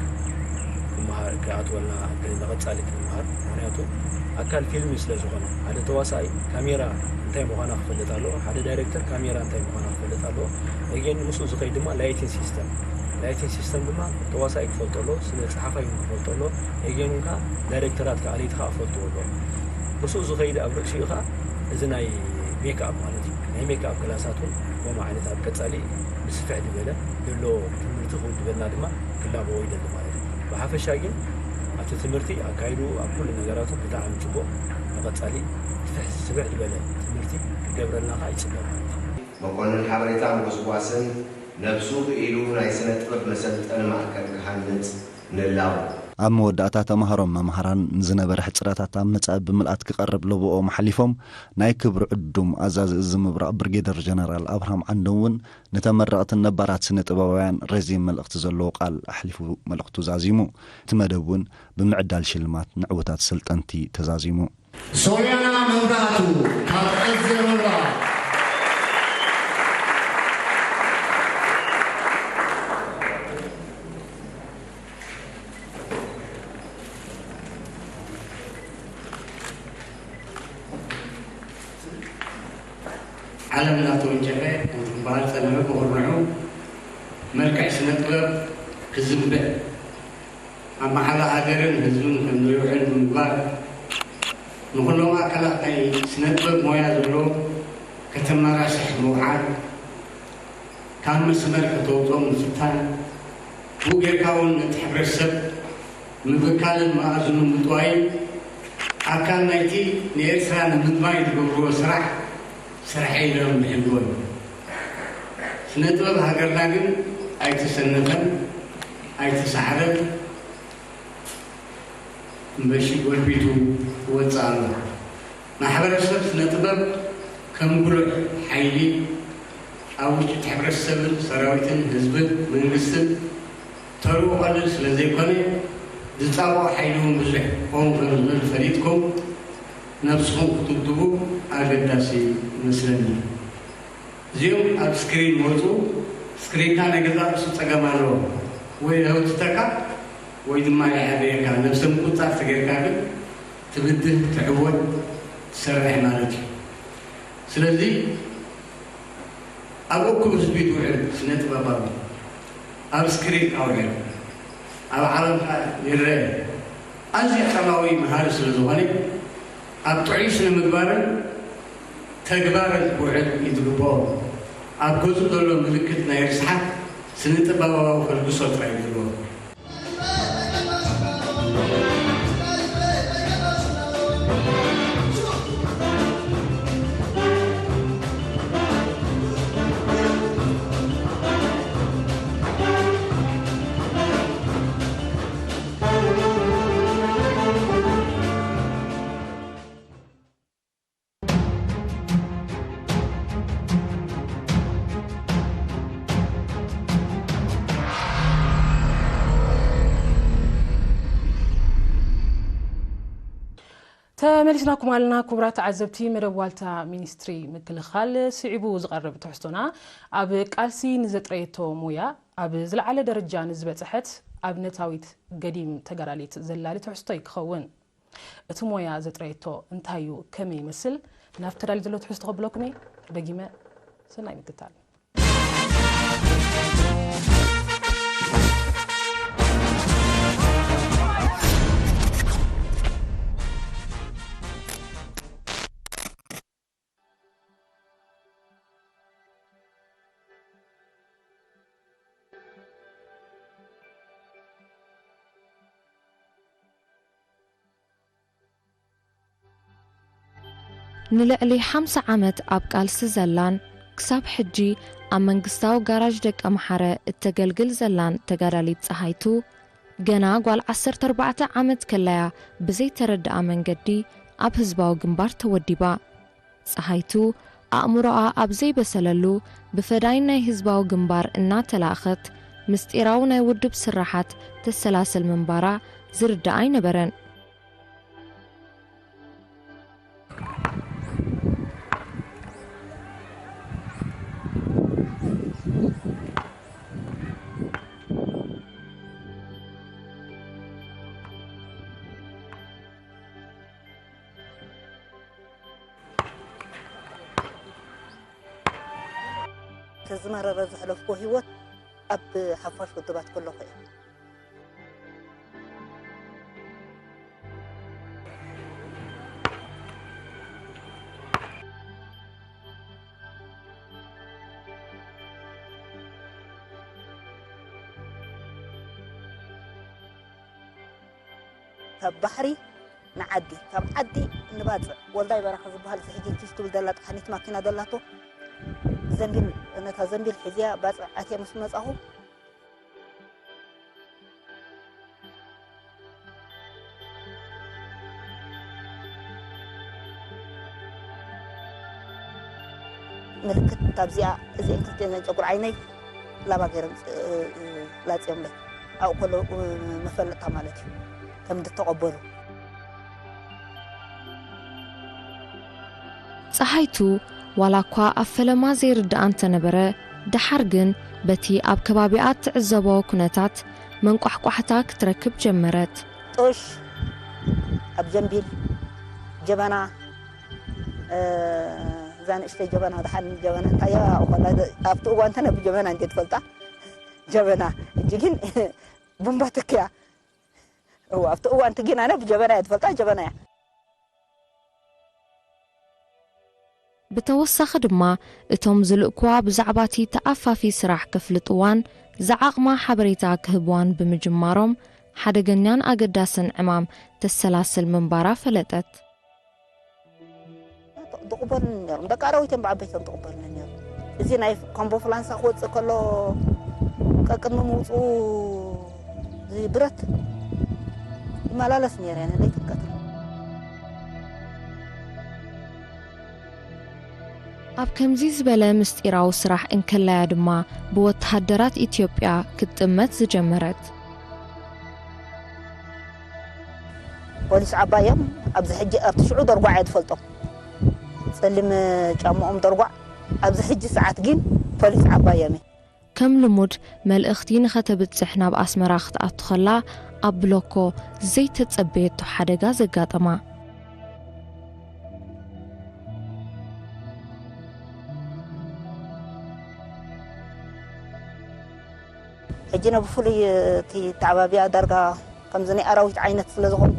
ክመሃር ክኣትወልና ንቐጻሊ ክንመሃር። ምክንያቱ ኣካል ፊልም ስለ ዝኾነ ሓደ ተዋሳኢ ካሜራ እንታይ ምዃና ክፈልጥ ኣለዎ፣ ሓደ ዳይሬክተር ካሜራ እንታይ ምዃና ክፈልጥ ኣለዎ። ኤጌን ምስኡ ዝኸይድ ድማ ላይቲንግ ሲስተም፣ ላይቲንግ ሲስተም ድማ ተዋሳኢ ክፈልጦ ኣለዎ፣ ስነ ጸሓፋይ እውን ክፈልጦ ኣለዎ። ኤጌን እውን ከዓ ዳይሬክተራት ከዓ ለይቲ ከዓ ክፈልጥዎ ኣለዎ። ምስኡ ዝኸይድ ኣብ ርእሲኡ ከዓ እዚ ናይ ሜክኣፕ ማለት እዩ። ናይ ሜክኣፕ ክላሳት እውን ከምኡ ዓይነት ኣብ ቀጻሊ ብስፍሕ ዝበለ ዘሎ ትምህርቲ ክውድበልና ድማ ክላበዎ ይደሊ ማለት እዩ። ብሓፈሻ ግን ኣብቲ ትምህርቲ ኣካይዱ ኣብ ኩሉ ነገራቱ ብጣዕሚ ጽቡቕ፣ ንቐጻሊ ስፍሕ ዝበለ ትምህርቲ ክገብረልና ከዓ ይጽበ ማለት እዩ። መኮንን ሓበሬታን ጎስጓስን ነብሱ ክኢሉ ናይ ስነ ጥበብ መሰልጠኒ ማእከል ክሃንጽ ንላቦ። ኣብ መወዳእታ ተማሃሮን መምሃራን ንዝነበረ ሕጽረታት ኣብ መጻኢ ብምልኣት ክቐርብ ለበኦም ኣሕሊፎም ናይ ክብሪ ዕዱም ኣዛዚ እዚ ምብራቕ ብርጌደር ጀነራል ኣብርሃም ዓንዶም እውን ንተመረቕትን ነባራት ስነ ጥበባውያን ረዚን መልእኽቲ ዘለዎ ቃል ኣሕሊፉ መልእኽቱ ዛዚሙ። እቲ መደብ እውን ብምዕዳል ሽልማት ንዕውታት ሰልጠንቲ ተዛዚሙ። ሶልያና መብራህቱ ካብ ቀዘ መብራ። ዓለም እናተወንጨፈ፣ ክበሃል ጸንሑ፣ ብኹርንዑ መልክዕ ስነ ጥበብ ክዝንብዕ፣ ኣብ ማዕበ ሃገርን ህዝብን ከም ዘይውዕል ብምግባር፣ ንኹሎም ኣካላት ናይ ስነ ጥበብ ሞያ ዘለዎ ከተመራስሕ ምውዓል፣ ካብ መስመር ከተውፅኦም ምፍታን፣ ብኡ ጌርካ እውን ነቲ ሕብረተሰብ ምብካልን መኣዝኑ ምጥዋይን ኣካል ናይቲ ንኤርትራ ንምድማይ ዝገብርዎ ስራሕ፣ ስርሐይ ኢሎም ዝሕልዎ እዩ። ስነ ጥበብ ሃገርና ግን ኣይተሰነፈን፣ ኣይተሳዕረን፣ እምበሺ ጎልቢቱ ይወፅእ ኣሎ። ማሕበረሰብ ስነ ጥበብ ከም ጉሉሕ ሓይሊ ኣብ ውሽጢ እቲ ሕብረተሰብን ሰራዊትን ህዝብን መንግስትን ተርኡ ቀሊል ስለ ዘይኮነ፣ ዝፃብኦ ሓይሊ እውን ብዙሕ ክኸውን ከም ዝኽእል ፈሊጥኩም ነብስኹም ክትውድቡ ኣገዳሲ ይመስለኒ። እዚኦም ኣብ ስክሪን ይወፁ። ስክሪንካ ናይ ገዛእ ርእሱ ፀገም ኣለዎ። ወይ የህውትተካ ወይ ድማ ይሕርየካ። ነብሰ ምቁፅፃር ተገይርካ ግን ትብድህ፣ ትዕወት፣ ትሰርሕ ማለት እዩ። ስለዚ ኣብ እኩብ ህዝቢ ትውዕል ስነ ጥበባዊ ኣብ ስክሪንካ ውዕል፣ ኣብ ዓለምካ ይረአ። ኣዝዩ ቃላዊ መሃሪ ስለ ዝኾነ ኣብ ጥዑይ ስነ ምግባርን ተግባርን ክውዕል እዩ ዝግብኦ። ኣብ ገጹ ዘሎ ምልክት ናይ ርስሓት ስነ ጥበባዊ ከልግሶ ጥራይ እዩ ዝግብኦ። ተመሊስናኩም ኣለና ክቡራት ተዓዘብቲ። መደብ ዋልታ ሚኒስትሪ ምክልኻል ስዒቡ ዝቐርብ ትሕዝቶና፣ ኣብ ቃልሲ ንዘጥረየቶ ሞያ ኣብ ዝለዓለ ደረጃ ንዝበጽሐት ኣብነታዊት ገዲም ተጋዳሊት ዘላሊ ትሕዝቶ እዩ ክኸውን። እቲ ሞያ ዘጥረየቶ እንታይ እዩ፣ ከመይ ይመስል? ናብ ተዳልዩ ዘሎ ትሕዝቶ ከብለኩም እየ። ደጊመ ሰናይ ምክትታል። ንልዕሊ ሓምሳ ዓመት ኣብ ቃልሲ ዘላን ክሳብ ሕጂ ኣብ መንግስታዊ ጋራዥ ደቀምሓረ እተገልግል ዘላን ተጋዳሊት ጸሃይቱ፣ ገና ጓል ዓሰርተ ኣርባዕተ ዓመት ከላ'ያ ብዘይተረድኣ መንገዲ ኣብ ህዝባዊ ግንባር ተወዲባ። ጸሃይቱ ኣእምሮኣ ኣብ ዘይበሰለሉ፣ ብፈዳይን ናይ ህዝባዊ ግንባር እናተላእኸት፣ ምስጢራዊ ናይ ውድብ ስራሓት ተሰላስል ምንባራ ዝርዳእ ኣይነበረን። ዝመረረ ዘሕለፍኩ ህይወት ኣብ ሓፋሽ ውድባት ከለኹ እየ። ካብ ባሕሪ ንዓዲ፣ ካብ ዓዲ ንባጽዕ፣ ወልዳይ በረኻ ዝበሃል፣ እዚ ሕጂ ቲሽ ትብል ዘላ ጠሓኒት ማኪና ዘላቶ፣ ዘንቢል፣ ነታ ዘንቢል ሒዝያ ባጽዕ ኣትየ ምስ መጻኹ፣ ምልክት ኣብዚኣ፣ እዚአን ክልቲአን ጨጉሪ ዓይነይ ላባ ገይሮም፣ እ፣ እ፣ ላጽዮምለይ። ኣብኡ ከሎ፣ እ፣ መፈለጥታ ማለት እዩ፣ ከም ዝተቐበሉ። ጸሃይቱ ዋላ እኳ ኣብ ፈለማ ዘይርድኣ እንተነበረ፣ ደሓር ግን በቲ ኣብ ከባቢኣ እትዕዘቦ ኩነታት መንቋሕቋሕታ ክትረክብ ጀመረት። ጦሽ ኣብ ዘንቢል፣ ጀበና፣ እ፣ እዛ ንእሽተይ ጀበና፣ ደሓን ጀበና እንታይ እያ? ኣብቲ እዋን እንተነ ብጀበና እንዴ ትፈልጣ? ጀበና፣ እጂ ግን ቡምባ ተኪያ። እዋ፣ ኣብቲ እዋን እቲ ግን ኣነ ብጀበና እየ ትፈልጣ፣ ጀበና እያ። ብተወሳኺ ድማ፣ እቶም ዝልእክዋ ብዛዕባ እቲ ተኣፋፊ ስራሕ ከፍልጥዋን ዝዓቕማ ሓበሬታ ክህብዋን ብምጅማሮም፣ ሓደገኛን ኣገዳስን ዕማም ተሰላስል ምንባራ ፈለጠት። ዝቕበሉኒ ነይሮም። ደቂ ኣራዊት እዮም ብዓበይቶም ዝቕበሉኒ ነይሮም። እዚ ናይ ኮምቦ ፍላንሳ ክወፅእ ከሎ፣ ቀቅድሚ ምውፅኡ፣ እዚ ብረት ይመላለስ ነይረ፣ እየ ለይትን ቀትርን። ኣብ ከምዚ ዝበለ ምስጢራዊ ስራሕ እንከላያ ድማ፣ ብወተሃደራት ኢትዮጵያ ክትጥመት ዝጀመረት። ፖሊስ ዓባይ እዮም። ኣብዚ ሕጂ፣ ኣብቲ ሽዑ ደርጓዕ እየ ዝፈልጦም። ጸሊም ጫምኦም ደርጓዕ። ኣብዚ ሕጂ ሰዓት ግን ፖሊስ ዓባይ እዮም። ከም ልሙድ፣ መልእኽቲ ንኸተብጽሕ ናብ ኣስመራ ክትኣቱ ከላ፣ ኣብ ብሎኮ ዘይተጸበየቶ ሓደጋ ዘጋጠማ። ሕጂ ነ ብፍሉይ እቲ ተዓባቢኣ ዳርጋ ከምዚ ናይ ኣራዊት ዓይነት ስለ ዝኾንኩ፣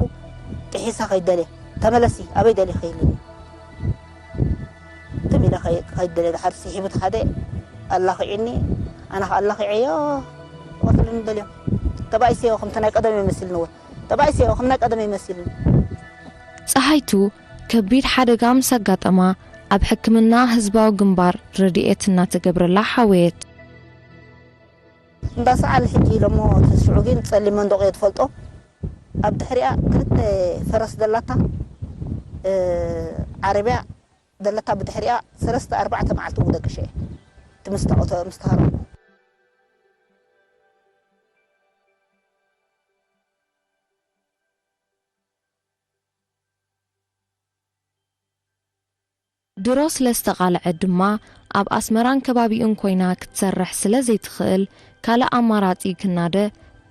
ጥሒሳ ከይደልየ፣ "ተመለሲ፣ ኣበይ ደሊኺ?" ኢሉኒ። ትም ኢለ ከይ-፣ ከይደልየ፣ ድሓር ስሒቡ እቲ ሓደ ኣላኺዑኒ፣ ኣነ ኸኣ ኣላኺዐዮ፣ ክቐትሉኒ ደልዮም። ተባኢሰዮ፣ ከምቲ ናይ ቀደም ይመስልኒ እውን። ተባኢሰዮ፣ ከም ናይ ቀደም ይመስልኒ። ጸሃይቱ ከቢድ ሓደጋ ምስ ኣጋጠማ፣ ኣብ ሕክምና ህዝባዊ ግንባር ረድኤት እናተገብረላ ሓወየት። እንዳ ሰዓል ሕጂ ኢሎሞ፣ እቲ ሽዑ ግን ጸሊም መንደቕ እየ ትፈልጦ። ኣብ ድሕሪኣ ክልተ ፈረስ ደላታ፣ እ፣ ዓረብያ ደላታ፣ ብድሕሪኣ ሰለስተ ኣርባዕተ መዓልቲ ደቂሸ እየ። እቲ ምስ ተቐተ-፣ ምስ ተሃረምኩ። ድሮ ስለ ዝተቓልዐት ድማ፣ ኣብ ኣስመራን ከባቢኡን ኮይና ክትሰርሕ ስለ ዘይትኽእል፣ ካልእ ኣማራጺ ክናደ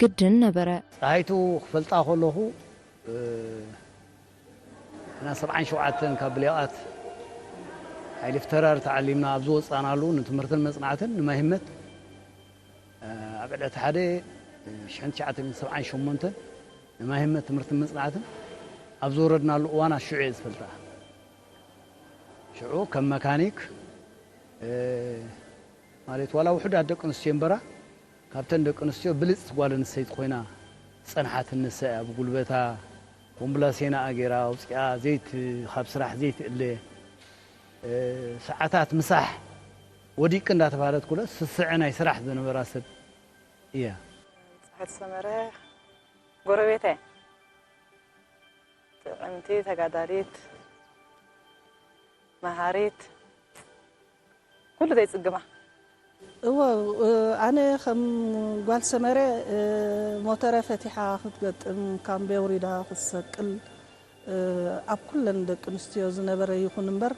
ግድን ነበረ። ጸሃይቱ ክፈልጣ ከለኹ፣ እ፣ ንሕና ሰብዓን ሸውዓተን ካብ ብሌቓት ሓይሊ ፍተራር ተዓሊምና ኣብ ዝወጻናሉ፣ ንትምህርትን መጽናዕትን ንማይ ህመት፣ እ፣ ኣብ ዕለት ሓደ፣ እ፣ ሽሕን ትሽዓተ ሚእትን ሰብዓን ሸሞንተን ንማይ ህመት ትምህርትን መጽናዕትን ኣብ ዝወረድናሉ እዋን ሽዑ እየ ዝፈልጣ። ሽዑ ከም መካኒክ፣ እ፣ ማለት ዋላ ውሑዳት ደቂ ኣንስትዮ እምበራ፣ ካብተን ደቂ ኣንስትዮ ብልጽቲ ጓል ኣንስተይቲ ኮይና ዝጸንሓት ንሳ እያ። ብጉልበታ ኮምብላሴና ኣገይራ ኣውጺኣ፣ ዘይት-፣ ካብ ስራሕ ዘይትእለ፣ እ፣ ሰዓታት ምሳሕ ወዲቂ እንዳተባህለት ኩለ ስስዐ ናይ ስራሕ ዝነበራ ሰብ እያ። ጸሃይቱ ሰመረ ጎረቤተይ፣ ጥዕምቲ፣ ተጋዳሊት፣ መሃሪት፣ ኩሉ ዘይጽግማ። እወ፣ እ፣ ኣነ ከም ጓል ሰመረ፣ እ፣ ሞተረ ፈቲሓ ክትገጥም፣ ካምቤ ውሪዳ ክትሰቅል፣ እ፣ ኣብ ኩለን ደቂ ኣንስትዮ ዝነበረ ይኹን እምበር፣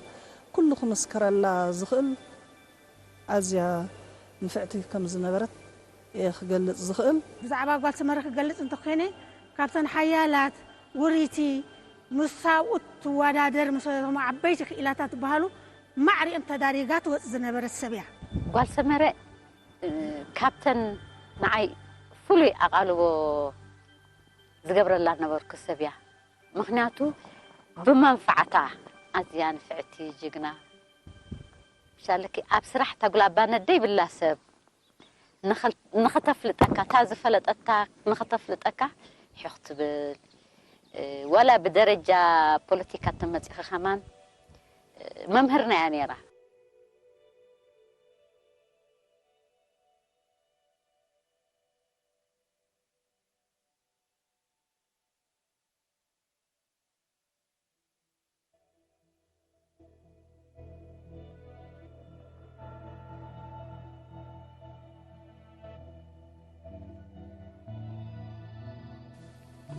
ኩሉ ክምስክረላ ዝኽእል ኣዝያ ንፍዕቲ ከም ዝነበረት እየ ክገልጽ ዝኽእል። ብዛዕባ ጓል ሰመረ ክገልጽ እንተኾይነ፣ ካብተን ሓያላት፣ ውሪቲ፣ ምስ ኣብኡ ትወዳደር፣ ምስቶም ዓበይቲ ክኢላታት ዝበሃሉ ማዕሪኦም ተዳሪጋ ትወጽእ ዝነበረት ሰብ እያ። ጓል ሰመረ፣ እ፣ ካብተን ንዓይ ፍሉይ ኣቓልቦ ዝገብረላ ነበርኩ ሰብ እያ። ምኽንያቱ ብመንፋዕታ ኣዝያ ንፍዕቲ ጅግና። ምሻለኪ ኣብ ስራሕ ተጉላባነት ደይብላ ሰብ ንኸል-፣ ንኸተፍልጠካ፣ እታ ዝፈለጠታ ንኸተፍልጠካ ሒኽ ትብል። እ፣ ዋላ ብደረጃ ፖለቲካ ተመጺኺ ከማን፣ እ፣ መምህርና እያ ነይራ።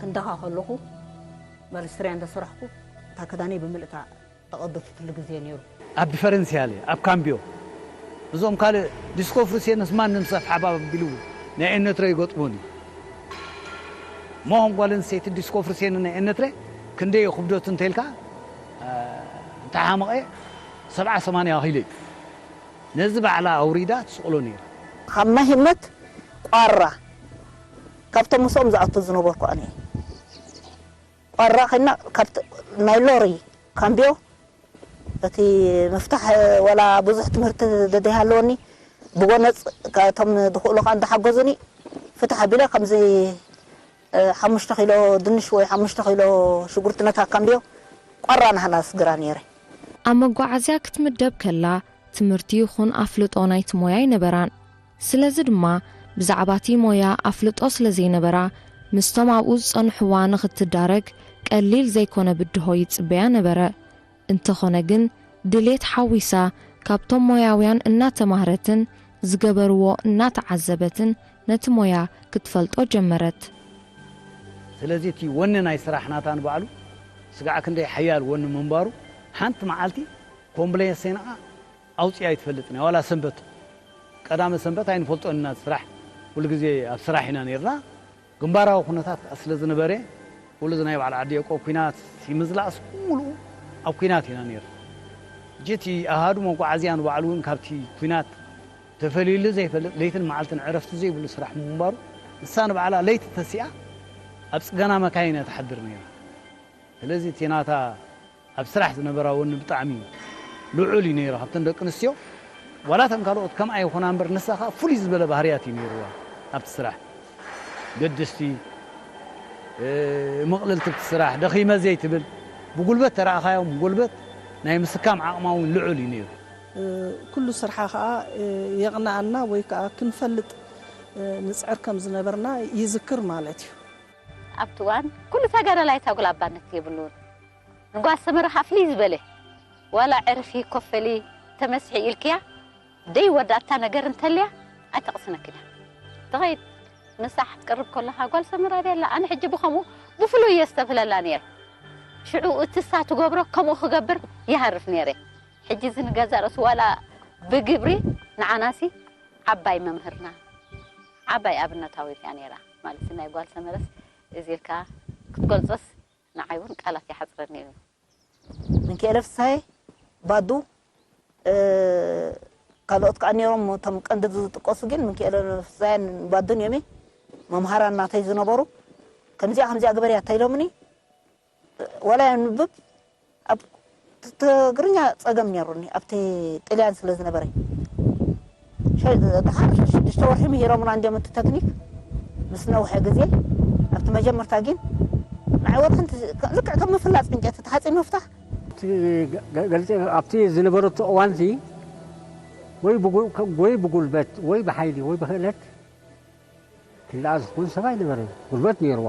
ክንዳኻ ከለኹ፣ መሪስትርያ እንዳሰራሕኩ፣ እታ ክዳነይ ብምልእታ ተቐደትትሉ ግዜ ነይሩ። ኣብ ዲፈረንስያለ፣ ኣብ ካምቢዮ፣ እዞም ካልእ ዲስኮ ፍርሴንስ ማንም ሰብ ሓባብ ኣቢሉ ናይ ኤነትረ ይገጥሞኒ። እሞ ከም ጓል ኣንስተይቲ ዲስኮ ፍርሴን ናይ ኤነትረ ክንደይ ክብደቱ እንተኢልካ፣ እ፣ እንተሓመቐ ሰብዓ ሰማንያ ኪሎ እዩ። ነዚ ባዕላ ኣውሪዳ ትስቕሎ ነይራ። ካብ ማይ ህመት ቋራ፣ ካብቶም ምስኦም ዝኣቱ ዝነበርኩ ኣነ እየ። ቋራ ኮይና፣ ካብቲ ናይ ሎሪ ካምቢዮ፣ እቲ ምፍታሕ፣ ወላ ብዙሕ ትምህርቲ ደደይ ሃለወኒ፣ ብጎነጽ፣ እቶም ዝኽእሉ ከኣ እንዳሓገዙኒ፣ ፍትሕ ኣቢለ ከምዚ፣ እ፣ ሓሙሽተ ኪሎ ድንሽ ወይ ሓሙሽተ ኪሎ ሽጉርቲ ነታ ካምቢዮ ቋራ ናህና ስግራ ነይረ። ኣብ መጓዓዝያ ክትምደብ ከላ፣ ትምህርቲ ይኹን ኣፍልጦ ናይቲ ሞያ ኣይነበራን። ስለዚ ድማ፣ ብዛዕባ እቲ ሞያ ኣፍልጦ ስለ ዘይነበራ፣ ምስቶም ኣብኡ ዝጸንሕዋ ንኽትዳረግ ቀሊል ዘይኮነ ብድሆ ይጽበያ ነበረ። እንተኾነ ግን፣ ድሌት ሓዊሳ፣ ካብቶም ሞያውያን እናተማህረትን ዝገበርዎ እናተዓዘበትን ነቲ ሞያ ክትፈልጦ ጀመረት። ስለዚ እቲ ወኒ ናይ ስራሕ ናታ ንባዕሉ ስጋዕ ክንደይ ሓያል ወኒ ምንባሩ፣ ሓንቲ መዓልቲ ኮምፕሌን ሰይንኣ ኣውጺኣ ኣይትፈልጥን እያ፣ ዋላ ሰንበት። ቀዳመ ሰንበት ኣይንፈልጦን ኢና፣ ስራሕ፣ ኩሉ ግዜ ኣብ ስራሕ ኢና ነይርና። ግንባራዊ ኩነታት ከኣ ስለ ዝነበረ፣ ኩሉ እዚ ናይ በዓል ዓዲ ያዕቆብ ኲናት፣ ምዝላእስ፣ ብምሉኡ ኣብ ኲናት ኢና ነይርና። ሕጂ እቲ ኣሃዱ መጓዓዝያ ንባዕሉ እውን ካብቲ ኲናት ተፈልዩሉ ዘይፈልጥ፣ ለይትን መዓልትን ዕረፍቲ ዘይብሉ ስራሕ ምንባሩ፣ ንሳ ንባዕላ ለይቲ ተሲኣ ኣብ ጽገና መካይን እያ ትሓድር ነይራ። ስለዚ እቲ ናታ ኣብ ስራሕ ዝነበራ ወኒ ብጣዕሚ ልዑል እዩ ነይሩ። ካብተን ደቂ ኣንስትዮ፣ ዋላ እተን ካልኦት ከምኣ ይኹና እምበር፣ ንሳ ኸኣ ፍሉይ ዝበለ ባህርያት እዩ ነይርዋ ኣብቲ ስራሕ። ገድስቲ፣ እ፣ ምቕልልቲ ኣብቲ ስራሕ፣ ደኺመ ዘይትብል፣ ብጉልበት ተረኣኻዮም፣ ጉልበት ናይ ምስካም ዓቕማ እውን ልዑል እዩ ነይሩ። እ፣ ኩሉ ስርሓ ኸኣ፣ እ፣ የቕንኣና ወይ ከኣ ክንፈልጥ፣ እ፣ ንጽዕር ከም ዝነበርና ይዝክር ማለት እዩ። ኣብቲ እዋን ኩሉ ተጋዳላይ እታ ጉላባነት የብሉን። ንጓል ሰመረ ኸኣ ፍልይ ዝበለ፣ ዋላ ዕርፊ ኮፈሊ ተመስሒ ኢልክያ፣ ደይ ወዳእታ ነገር እንተልያ ኣይተቕስነክን እያ። ትኸይድ፣ ንሳ ክትቀርብ ከለኻ፣ "ጓል ሰመረ ኣበይ ኣላ?" ኣነ ሕጂ ብኸምኡ ብፍሉይ እየ ዝተብህለላ ነይረ። ሽዑ እቲ እሳ ትገብሮ ከምኡ ክገብር ይሃርፍ ነይረ። ሕጂ እዚ ንገዛእ ርእሱ ዋላ ብግብሪ ንዓናሲ ዓባይ መምህርና፣ ዓባይ ኣብነታዊት እያ ነይራ። ማለት ናይ ጓል ሰመረስ እዚ ኢልካ ክትገልጾስ ንዓይ እውን ቃላት ይሓጽረኒ እዩ። ምንክኤለ ፍስሃየ፣ ባዱ፣ እ፣ ካልኦት ከኣ ነይሮም፣ እቶም ቀንዲ ዝጥቀሱ ግን ምንክኤለ ፍስሃየን ባዱን እዮም። መምሃራን ናተይ ዝነበሩ፣ "ከምዚኣ ከምዚኣ ግበርያ" እንተ ኢሎምኒ፣ ዋላ የንብብ፣ ኣብ ት-፣ ትግርኛ ጸገም ነይሩኒ፣ ኣብቲ ጥልያን ስለ ዝነበረ። ሸ-፣ ደሓር ሽዱሽተ ወርሒ ምሂሮምና እንድዮም እቲ ተክኒክ፣ ምስ ነውሐ ግዜ። ኣብቲ መጀመርታ ግን ንዓይ ወላ ሓንቲ፣ ልክዕ ከም ምፍላጽ ዕንጨይቲ፣ እቲ ሓጺን ምፍታሕ። እቲ ገ-፣ ገ-፣ ገልጸ፣ ኣብቲ ዝነበረቶ እዋንሲ ወይ ብጉ-፣ ወይ ብጉልበት፣ ወይ ብሓይሊ፣ ወይ ብክእለት ክለኣ ዝኸውን ሰብ ኣይነበረን። ጉልበት ነይርዋ።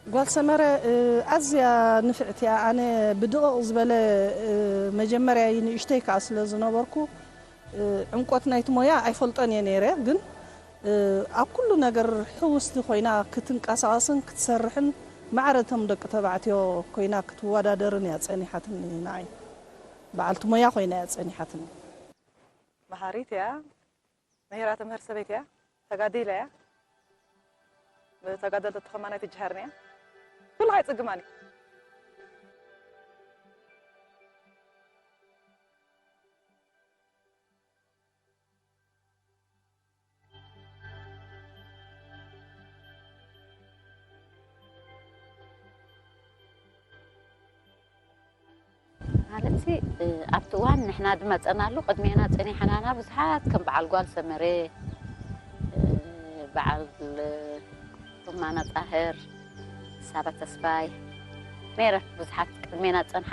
ጓል ሰመረ፣ እ፣ ኣዝያ ንፍዕቲ እያ። ኣነ ብድቕቕ ዝበለ፣ እ፣ መጀመርያ ንእሽተይ ከኣ ስለ ዝነበርኩ፣ እ፣ ዕምቆት ናይቲ ሞያ ኣይፈልጦን እየ ነይረ። ግን፣ እ፣ ኣብ ኩሉ ነገር ሕውስቲ ኮይና ክትንቀሳቐስን ክትሰርሕን፣ ማዕረ እቶም ደቂ ተባዕትዮ ኮይና ክትወዳደርን እያ ጸኒሓትኒ ንዓይ። በዓልቲ ሞያ ኮይና እያ ጸኒሓትኒ። መሃሪት እያ። መሂራ ትምህር ሰበይቲ እያ። ተጋዲላ እያ። ንተጋደልቲ ተኸማና ኣይትጅሃርንያ። ኩሉ ኣይጽግማን እዩ። ማለት ኣብቲ እዋን ንሕና ዝመፀናሉ ቅድሜና ፀኒሐናና ብዙሓት ከም በዓል ጓል ሰመረ፣ በዓል ሩማና ፃህር፣ ሳባ ተስፋይ፣ ሜረ ብዙሓት ቅድሜና ፀንሓ።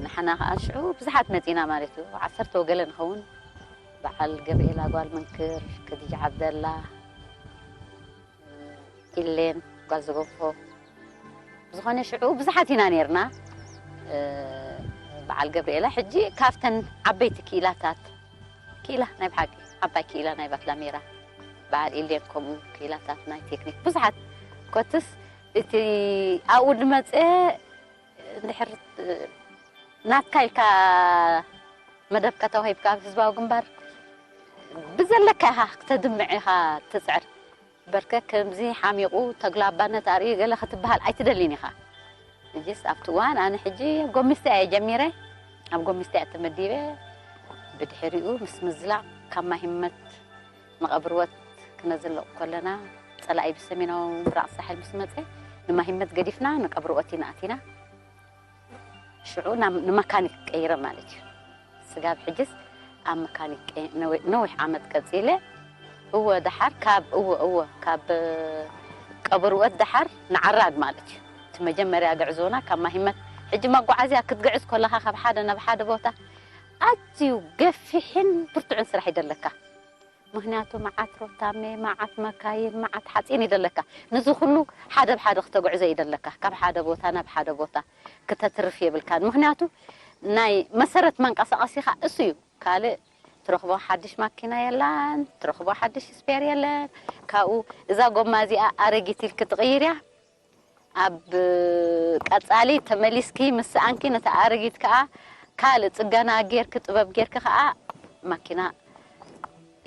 ንሓና ከዓ ሽዑ ብዙሓት መፂና ማለት እዩ። ዓሰርተ ወገለ ንኸውን። በዓል ገብርኤላ ጓል መንክር፣ ከዲጃ ዓብደላ፣ ኢሌን ጓል ዝጎፎ። ብዝኾነ ሽዑ ብዙሓት ኢና ነርና። በዓል ገብርኤላ ሕጂ ካብተን ዓበይቲ ክኢላታት፣ ክኢላ ናይ ብሓቂ ዓባይ ክኢላ ናይ ባትላሜራ፣ በዓል ኢሌን ከምኡ ክኢላታት ናይ ቴክኒክ ብዙሓት። ኮትስ እቲ ኣብኡ ዝመፀ እንድሕር ናትካ ኢልካ መደብ ከተዋሂብካ ኣብ ህዝባዊ ግንባር ብዘለካ ኢኻ ክተድምዕ ኢኻ ትፅዕር። በርከ ከምዚ ሓሚቑ ተግላባነት ኣርእዩ ገለ ክትበሃል ኣይትደልን ኢኻ። እጅስ ኣብቲ እዋን ኣነ ሕጂ ጎሚስታ እየ ጀሚረ። ኣብ ጎሚስታ እየ ተመዲበ። ብድሕሪኡ ምስ ምዝላቕ ካብ ማሂመት ንቐብርወት ክነዝልቕ ከለና ጸላኢ ብሰሜናዊ ምብራቕ ሳሕል ምስ መጸ ንማሂመት ገዲፍና ንቐብርወት ኢና ኣቲና። ሽዑ ናብ ንመካኒክ ቀይረ ማለት እዩ። ስጋብ ሕጅስ ኣብ መካኒክ ነዊሕ ዓመት ቀጺለ። እወ ደሓር ካብ እወ እወ ካብ ቀብርወት ደሓር ንዓራግ ማለት እዩ። እቲ መጀመርያ ግዕዞና ካብ ማሂመት ሕጂ መጓዓዝያ ክትግዕዝ ከለኻ ካብ ሓደ ናብ ሓደ ቦታ ኣዝዩ ገፊሕን ብርቱዕን ስራሕ ይደለካ። ምኽንያቱ መዓት ሮታሜ፣ መዓት መካይን፣ መዓት ሓፂን ይደለካ። ንዚ ኩሉ ሓደ ብሓደ ክተጉዕዞ ይደለካ። ካብ ሓደ ቦታ ናብ ሓደ ቦታ ክተትርፍ የብልካን። ምኽንያቱ ናይ መሰረት መንቀሳቐሲኻ እሱ እዩ። ካልእ ትረኽቦ ሓድሽ ማኪና የላን፣ ትረኽቦ ሓድሽ ስፔር የለን። ካብኡ እዛ ጎማ እዚኣ ኣረጊት ኢልክ ትቕይር እያ። ኣብ ቀጻሊ ተመሊስኪ ምስ ሰኣንኪ ነታ ኣረጊት ከኣ ካልእ ጽገና ጌርኪ ጥበብ ጌርኪ ከኣ ማኪና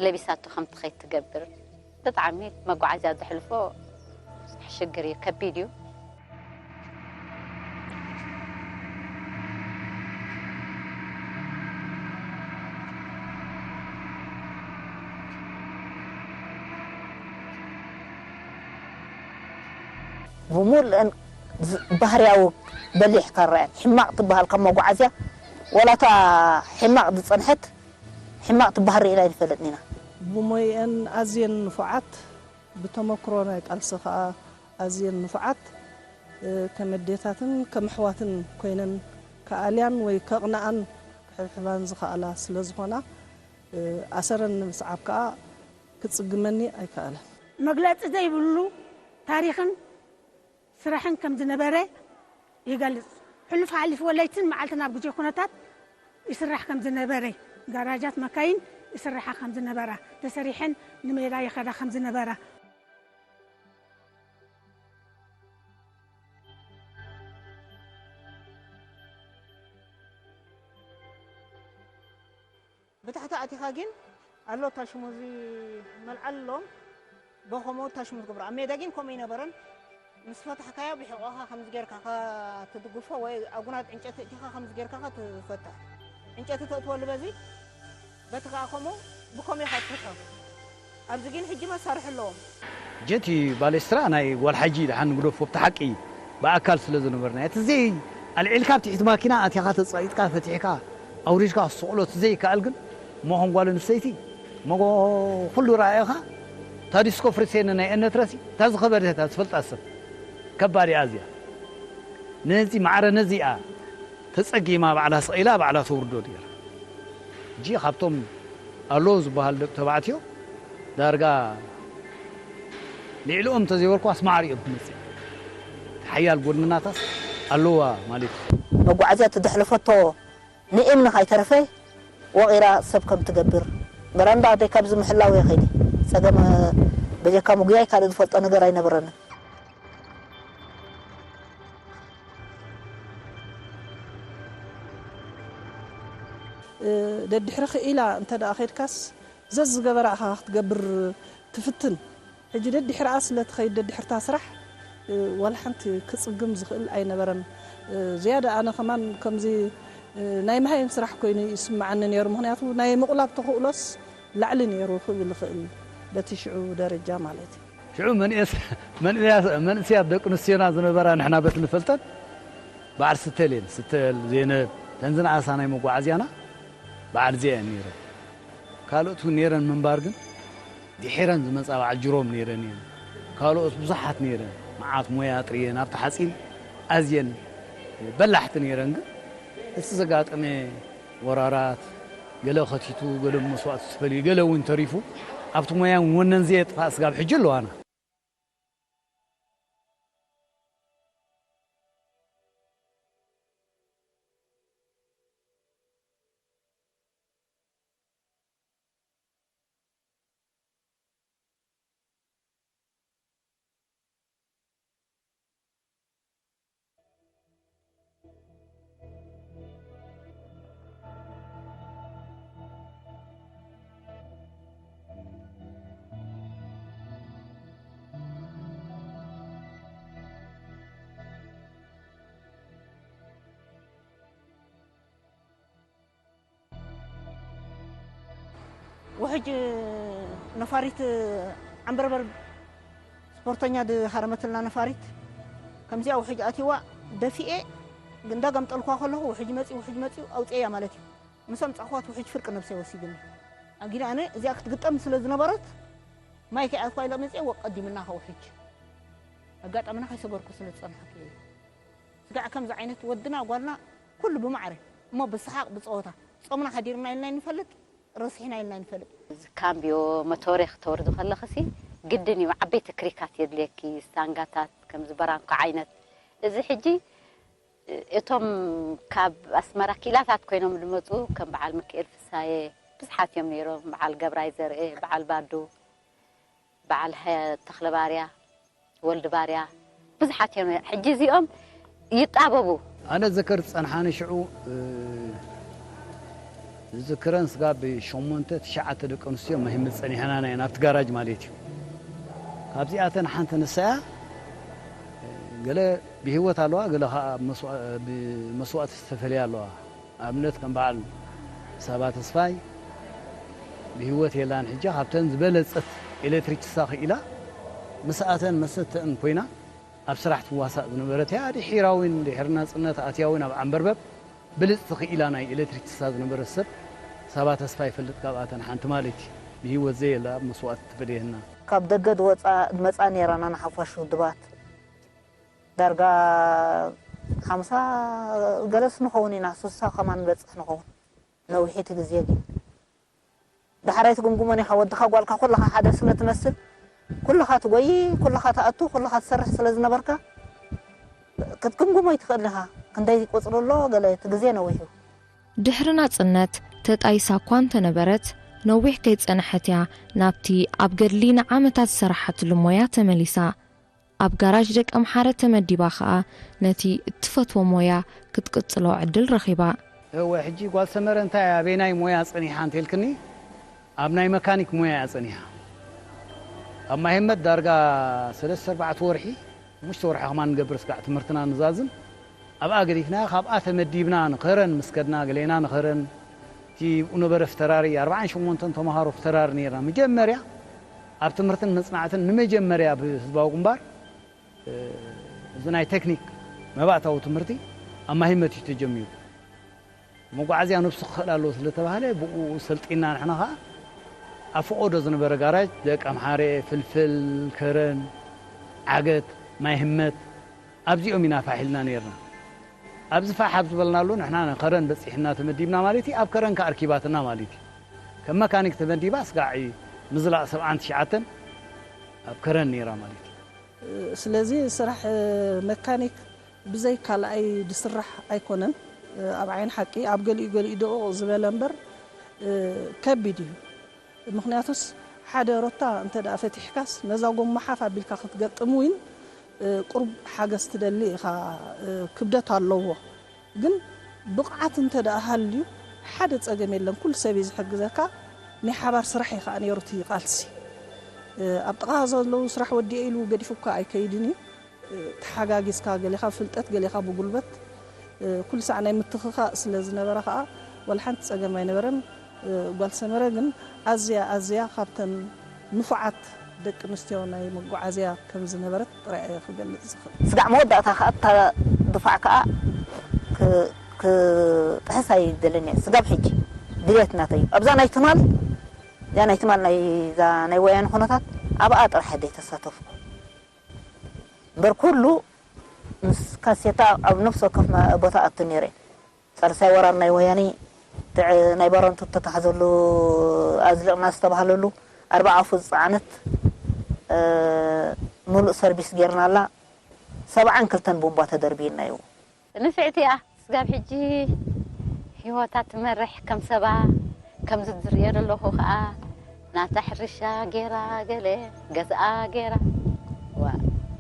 ለቢሳቶ ከም ትኸይድ ትገብር። ብጣዕሚ መጓዓዝያ ዘሕልፎ ሽግር እዩ፣ ከቢድ እዩ። ብሙሉእን ባህርያዊ በሊሕ ካራ እያ። ሕማቕ ትበሃል ካብ መጓዓዝያ ዋላ እታ ሕማቕ ዝጸንሐት ሕማቕ ትበሃል ርኢና ኣይንፈልጥን ኢና። ብሞይአን ኣዝየን ንፉዓት፣ ብተመክሮ ናይ ቃልሲ ከኣ ኣዝየን ንፉዓት፣ ከም ኣዴታትን ከም ኣሕዋትን ኮይነን ክኣልያን ወይ ከቕንኣን ክሕብሕባን ዝኸኣላ ስለ ዝኾና፣ ኣሰረን ንምስዓብ ከኣ ክጽግመኒ ኣይከኣለን። መግለጺ ዘይብሉ ታሪኽን ስራሕን ከም ዝነበረ ይገልጽ። ሕሉፍ ሓሊፍዎ ለይትን መዓልትን ኣብ ግዜ ኩነታት ይስራሕ ከም ዝነበረ፣ ጋራጃት መካይን ይስርሓ ከም ዝነበራ፣ ተሰሪሐን ንሜዳ ይኸዳ ከም ዝነበራ፣ ብታሕቲ ኣቲኻ ግን ኣሎ ታሽሙ እዚ መልዓል ኣለዎም። በኸምኡ ታሽሙ ትገብሮ። ኣብ ሜዳ ግን ከምኡ ኣይነበረን። ምስ ፈታሕካዮ ብሕቖኻ ከምዚ ጌርካ ኢኻ ትድግፎ ወይ ኣጉናድ ዕንጨቲ ኣእቲኻ ከምዚ ጌርካ ኢኻ ትፈትሕ። ዕንጨቲ ተእትወሉ በዚ በቲ ከኣ ከምኡ ብከምኡ ኢኻ ትፈትሖ። ኣብዚ ግን ሕጂ መሳርሒ ኣለዎም። ጀቲ ባሌስትራ ናይ ጓል ሓጂ ደሓን ንግደፎ ብቲ ሓቂ ብኣካል ስለ ዝነበርና እቲ ዘይ ኣልዒልካ ኣብ ትሕቲ ማኪና ኣቲኻ ተጻቂጥካ ፈቲሕካ ኣውሪድካ ክትስቕሎ እቲ ዘይከኣል ግን እሞ ከም ጓል ኣንስተይቲ እሞ ኩሉ ረኣዮኻ እታ ዲስኮ ፍሪሴን ናይ እነትረሲ እታ ዝኸበደታ ዝፈልጣ ሰብ ከባድ እያ እዚኣ ነዚ ማዕረ ነዚኣ ተጸጊማ ባዕላ ስቕ ኢላ ባዕላ ተውርዶ ነይራ። ሕጂ ካብቶም ኣለዉ ዝበሃሉ ደቂ ተባዕትዮ ዳርጋ ልዕሊኦም እንተዘይበልኩዋስ ማዕሪኦም ትመጽእ። እቲ ሓያል ጎድንናታስ ኣለዋ ማለት እዩ። መጓዓዝያ እተሕለፈቶ ንእምኒ ካይተረፈ ወቒራ ሰብ ከም ትገብር። በራንዳ ኣደይ ካብዚ ምሕላው እየ ከይደ። ጸገም በጀካ ምጉያይ ካልእ ዝፈልጦ ነገር ኣይነበረንን። ደድሕሪ ክኢላ እንተ ደኣ ኸድካስ ዘዝገበራ ኢኻ ክትገብር ትፍትን። ሕጂ ደድሕርኣ ስለ ትኸይድ ደድሕርታ ስራሕ፣ እ፣ ዋላ ሓንቲ ክጽግም ዝኽእል ኣይነበረን። እ፣ ዝያዳ ኣነ ከማን ከምዚ፣ እ፣ ናይ መሃይም ስራሕ ኮይኑ ይስምዓኒ ነይሩ። ምኽንያቱ ናይ ምቑላብ ተኽእሎስ ላዕሊ ነይሩ ክብል ይኽእል፣ በቲ ሽዑ ደረጃ ማለት እዩ። ሽዑ መንእስ-፣ መንእስያ-፣ መንእስያት ደቂ ኣንስትዮና ዝነበራ ንሕና በቲ ንፈልጠን በዓል ስተል እየን። ስተል፣ ዜነብ፣ እተን ዝነኣሳ ናይ መጓዓዝያና በዓል እዚኣ እየን ነይረን። ካልኦት እውን ነይረን ምንባር ግን ድሒረን ዝመጻ በዓል ጅሮም ነይረን እየን። ካልኦት ብዙሓት ነይረን። መዓት ሞያ ኣጥርየን ኣብቲ ሓጺን ኣዝየን በላሕቲ ነይረን። ግን እቲ ዘጋጠመ ወራራት፣ ገለ ከቲቱ፣ ገለ መስዋእቲ ዝተፈልዩ፣ ገለ እውን ተሪፉ፣ ኣብቲ ሞያን ወነን ዘየጥፋእ ስጋብ ሕጂ ኣለዋና። ውሕጅ ነፋሪት ዓንበርበር ስፖርተኛ ድሃረመትልና ነፋሪት ከምዚኣ ውሕጅ ኣትይዋ ደፊኤ እንዳጋምጠልኳ ከለኹ ውሕጅ መፂኡ፣ ውሕጅ መፂኡ ኣውፅኤያ ማለት እዩ። ምስ ኣምፃእኳ እቲ ውሕጅ ፍርቂ ነብሰይ ወሲዱኒ። ኣጊዳ ኣነ እዚኣ ክትግጠም ስለ ዝነበረት ማይ ከይኣትኳ ኢለ መፅኤ ወቀዲምና ከ ውሕጅ ኣጋጣምና ከይሰገርኩ ስለ ዝፀናሕኩ እዩ። ስጋዕ ከምዚ ዓይነት ወድና ጓልና ኩሉ ብማዕረ እሞ ብሰሓቕ ብፀወታ ጾምና ሓዲርና ኢልና ይንፈልጥ፣ ረሲሕና ኢልና ይንፈልጥ። እዚ ካምብዮ መቶሬ ክተወርዲ ከለኽሲ ግድን እዩ፣ ዓበይቲ ክሪካት የድልየኪ፣ ስታንጋታት፣ ከምዚ በራንኮ ዓይነት። እዚ ሕጂ እቶም ካብ ኣስመራ ኪላታት ኮይኖም ዝመፁ ከም በዓል ሚካኤል ፍሳየ ብዙሓት እዮም ነይሮም፣ በዓል ገብራይ ዘርኤ፣ በዓል ባዱ፣ በዓል ሃ-፣ ተኽለ ባርያ፣ ወልድ ባርያ፣ ብዙሓት እዮም። ሕጂ እዚኦም ይጣበቡ። ኣነ ዝክር ዝጸንሓኒ ሽዑ፣ እ፣ ዝዝክረን ስጋብ ሸሞንተ ትሽዓተ ደቂ ኣንስትዮ መሂመት ጸኒሕና ናይ ናብቲ ጋራጅ ማለት እዩ። ካብዚኣተን ሓንቲ ንሳ እያ፣ እ፣ ገለ ብህይወት ኣለዋ፣ ገለ ኸኣ መስዋ-፣ ብመስዋእቲ ዝተፈልያ ኣለዋ። ኣብነት ከም በዓል ሳባ ተስፋይ ብህይወት የላን። ሕጂ ካብተን ዝበለጸት ኤሌክትሪክሳ ክኢላ ምስኣተን መሰተን ኮይና ኣብ ስራሕ ትዋሳእ ዝነበረት እያ። ድሒራ እውን ድሕሪ ናጽነት ኣትያ እውን ኣብ ዓንበርበብ ብልጽቲ ክኢላ ናይ ኤሌክትሪክሳ ዝነበረት ሰብ ሳባ ተስፋይ ይፈልጥ፣ ካብኣተን ሓንቲ ማለት እዩ። ብህይወት ዘየላ ኣብ መስዋእቲ ትፈልየና። ካብ ደገ ድወፃ ድመፃ ነይረና ንሓፋሽ ውድባት ዳርጋ ሓምሳ ገለስ ንኸውን ኢና፣ ስሳ ከማን ንበፅሕ ንኸውን። ነዊሕ እቲ ግዜ ግን ዳሕራይ ትግምግሞን ኢኻ። ወድኻ ጓልካ ኩልኻ ሓደ ስለ ትመስል፣ ኩልኻ ትጎይ፣ ኩልኻ ትኣቱ፣ ኩልኻ ትሰርሕ ስለ ዝነበርካ፣ ክትግምግሞ ይትኽእል ኢኻ። ክንደይ ቁጽሪ ኣሎ፣ ገለ እቲ ግዜ ነዊሕ እዩ። ድሕሪ ናጽነት ተጣይሳ እኳ እንተነበረት፣ ነዊሕ ከይጸንሐት እያ ናብቲ ኣብ ገድሊ ንዓመታት ዝሰራሓትሉ ሞያ ተመሊሳ። ኣብ ጋራጅ ደቀምሓረ ተመዲባ ኸኣ ነቲ እትፈትዎ ሞያ ክትቅጽሎ ዕድል ረኺባ። እወ፣ ሕጂ ጓል ሰመረ እንታይ ኣበየናይ ሞያ ጸኒሓ እንተልክኒ፣ ኣብ ናይ መካኒክ ሞያ እያ ጸኒሓ። ኣብ ማይ ህመት ዳርጋ ሰለስተ ኣርባዕተ ወርሒ፣ ሓሙሽተ ወርሒ ከማን ንገብር ስጋዕ ትምህርትና ንዛዝም። ኣብኣ ገዲፍና፣ ካብኣ ተመዲብና ንኸረን ምስ ከድና፣ ገሌና ንኸረን፣ እቲ ብኡ ነበረ ፍተራሪ፣ ኣርባዓን ሸሞንተን ተምሃሮ ፍተራሪ ነይርና። መጀመርያ ኣብ ትምህርትን መጽናዕትን ንመጀመርያ ብህዝባዊ ግንባር፣ እ፣ እዚ ናይ ቴክኒክ መባእታዊ ትምህርቲ ኣብ ማሂመት እዩ ተጀሚሩ። መጓዓዝያ ነብሱ ክኽእል ኣለዎ ስለ ተባህለ፣ ብኡ ሰልጢና ንሕና ኸኣ ኣብ ፈቐዶ ዝነበረ ጋራጅ ደቂ ኣምሓረ፣ ፍልፍል፣ ከረን፣ ዓገት፣ ማይ ህመት፣ ኣብዚኦም ኢና ፋሕ ኢልና ነይርና። ኣብዚ ፋሕ ኣብ ዝበልናሉ ንሕና ንከረን በጺሕና ተመዲብና ማለት እዩ። ኣብ ከረን ከኣ ኣርኪባትና ማለት እዩ። ከም መካኒክ ተመዲባ ስጋዕ ምዝላቕ ሰብዓን ትሽዓተን ኣብ ከረን ነይራ ማለት እዩ። ስለዚ ስራሕ መካኒክ ብዘይ ካልኣይ ዝስራሕ ኣይኮነን። ኣብ ዓይኒ ሓቂ ኣብ ገሊኡ ገሊኡ ደቑቕ ዝበለ እምበር ከቢድ እዩ። ምኽንያቱስ ሓደ ሮታ እንተ ደኣ ፈቲሕካስ ነዛ ጎማ ሓፍ ኣቢልካ ክትገጥም እውን ቁሩብ ሓገዝ ትደሊ ኢኻ፣ ክብደት ኣለዎ። ግን ብቕዓት እንተ ደኣ ሃልዩ ሓደ ጸገም የለን፣ ኩሉ ሰብ እዩ ዝሕግዘካ። ናይ ሓባር ስራሕ እዩ ኸኣ ነይሩ እቲ ቃልሲ። ኣብ ጥቓኻ ዘለዉ ስራሕ ወዲኤ ኢሉ ገዲፉካ ኣይከይድን እዩ። ተሓጋጊዝካ፣ ገሌኻ ብፍልጠት፣ ገሌኻ ብጉልበት፣ ኩሉ ሳዕ ናይ ምትኽኻእ ስለ ዝነበረ ከኣ፣ ዋላ ሓንቲ ጸገም ኣይነበረን። ጓል ሰመረ ግን ኣዝያ፣ ኣዝያ ካብተን ንፉዓት ደቂ ኣንስትዮ ናይ መጓዓዝያ ከም ዝነበረት ጥራይ እየ ክገልጽ ዝኽእል። ስጋዕ መወዳእታ ከኣ እታ ድፋዕ ከኣ ክ-፣ ክጥሕስ ኣይደልን እየ። ስጋብ ሕጂ ድሌት ናተይ እዩ። ኣብዛ ናይ ትማል፣ እዛ ናይ ትማል ናይ፣ እዛ ናይ ወያነ ኩነታት ኣብኣ ጥራሕ እየ ተሳተፍኩ። እምበር ኩሉ ምስ ካሴታ ኣብ ነፍሲ ወከፍ ማ-፣ ቦታ ኣቱ ነይረ። ሳልሳይ ወራር ናይ ወያኔ ትዕ-፣ ናይ ባረንቱ እተታሕዘሉ ኣዝሊቕና ዝተባህለሉ ኣርባዓ ፉት ዝጸዓነት፣ እ፣ ሙሉእ ሰርቪስ ጌርናላ። ሰብዓን ክልተን ቡምባ ተደርብዩና እዩ። ንፍዕቲ እያ። ስጋብ ሕጂ ህይወታ ትመርሕ ከም ሰባ፣ ከምዚ ዝርእዮ ዘለኹ ኸኣ ናታ ሕርሻ ጌራ ገለ ገዝኣ ጌራ። ዋ፣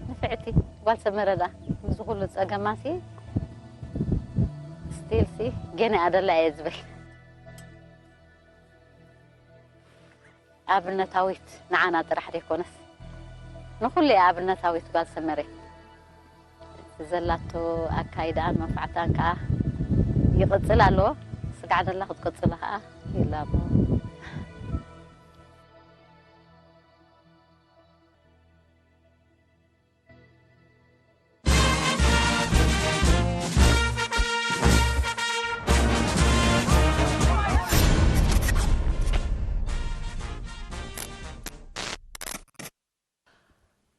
ንፍዕቲ ጓል ሰመረ ደኣ ምስዚ ኩሉ ጸገማሲ ስቲልሲ ገና ኣደላ እየ ዝብል። ኣብነታዊት ንዓና ጥራሕ ዘይኮነስ ንኹሉ እያ ኣብነታዊት ጓል ሰመረ። ዘላቶ ኣካይዳኣን መንፋዕታን ከኣ ይቕጽል ኣለዎ። ስጋዕ ደላ ክትቅጽሎ ከኣ ይላቦ።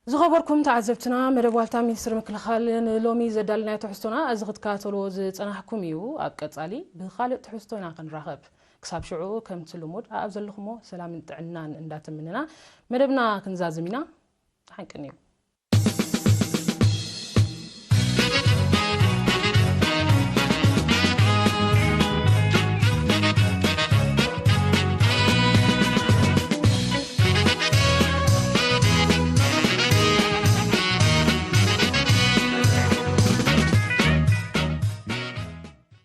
ዝኸበርኩም ተዓዘብትና፣ መደብ ዋልታ ሚኒስትሪ ምክልኻል ንሎሚ ዘዳለናዮ ትሕዝቶና እዚ ክትከታተልዎ ዝጸናሕኩም እዩ። ኣብ ቀጻሊ ብኻልእ ትሕዝቶ ኢና ክንራኸብ። ክሳብ ሽዑ ከምቲ ልሙድ ኣብ ዘለኹሞ ሰላምን ጥዕናን እንዳተመነና መደብና ክንዛዝም ኢና። ደሓን ቅንዩ።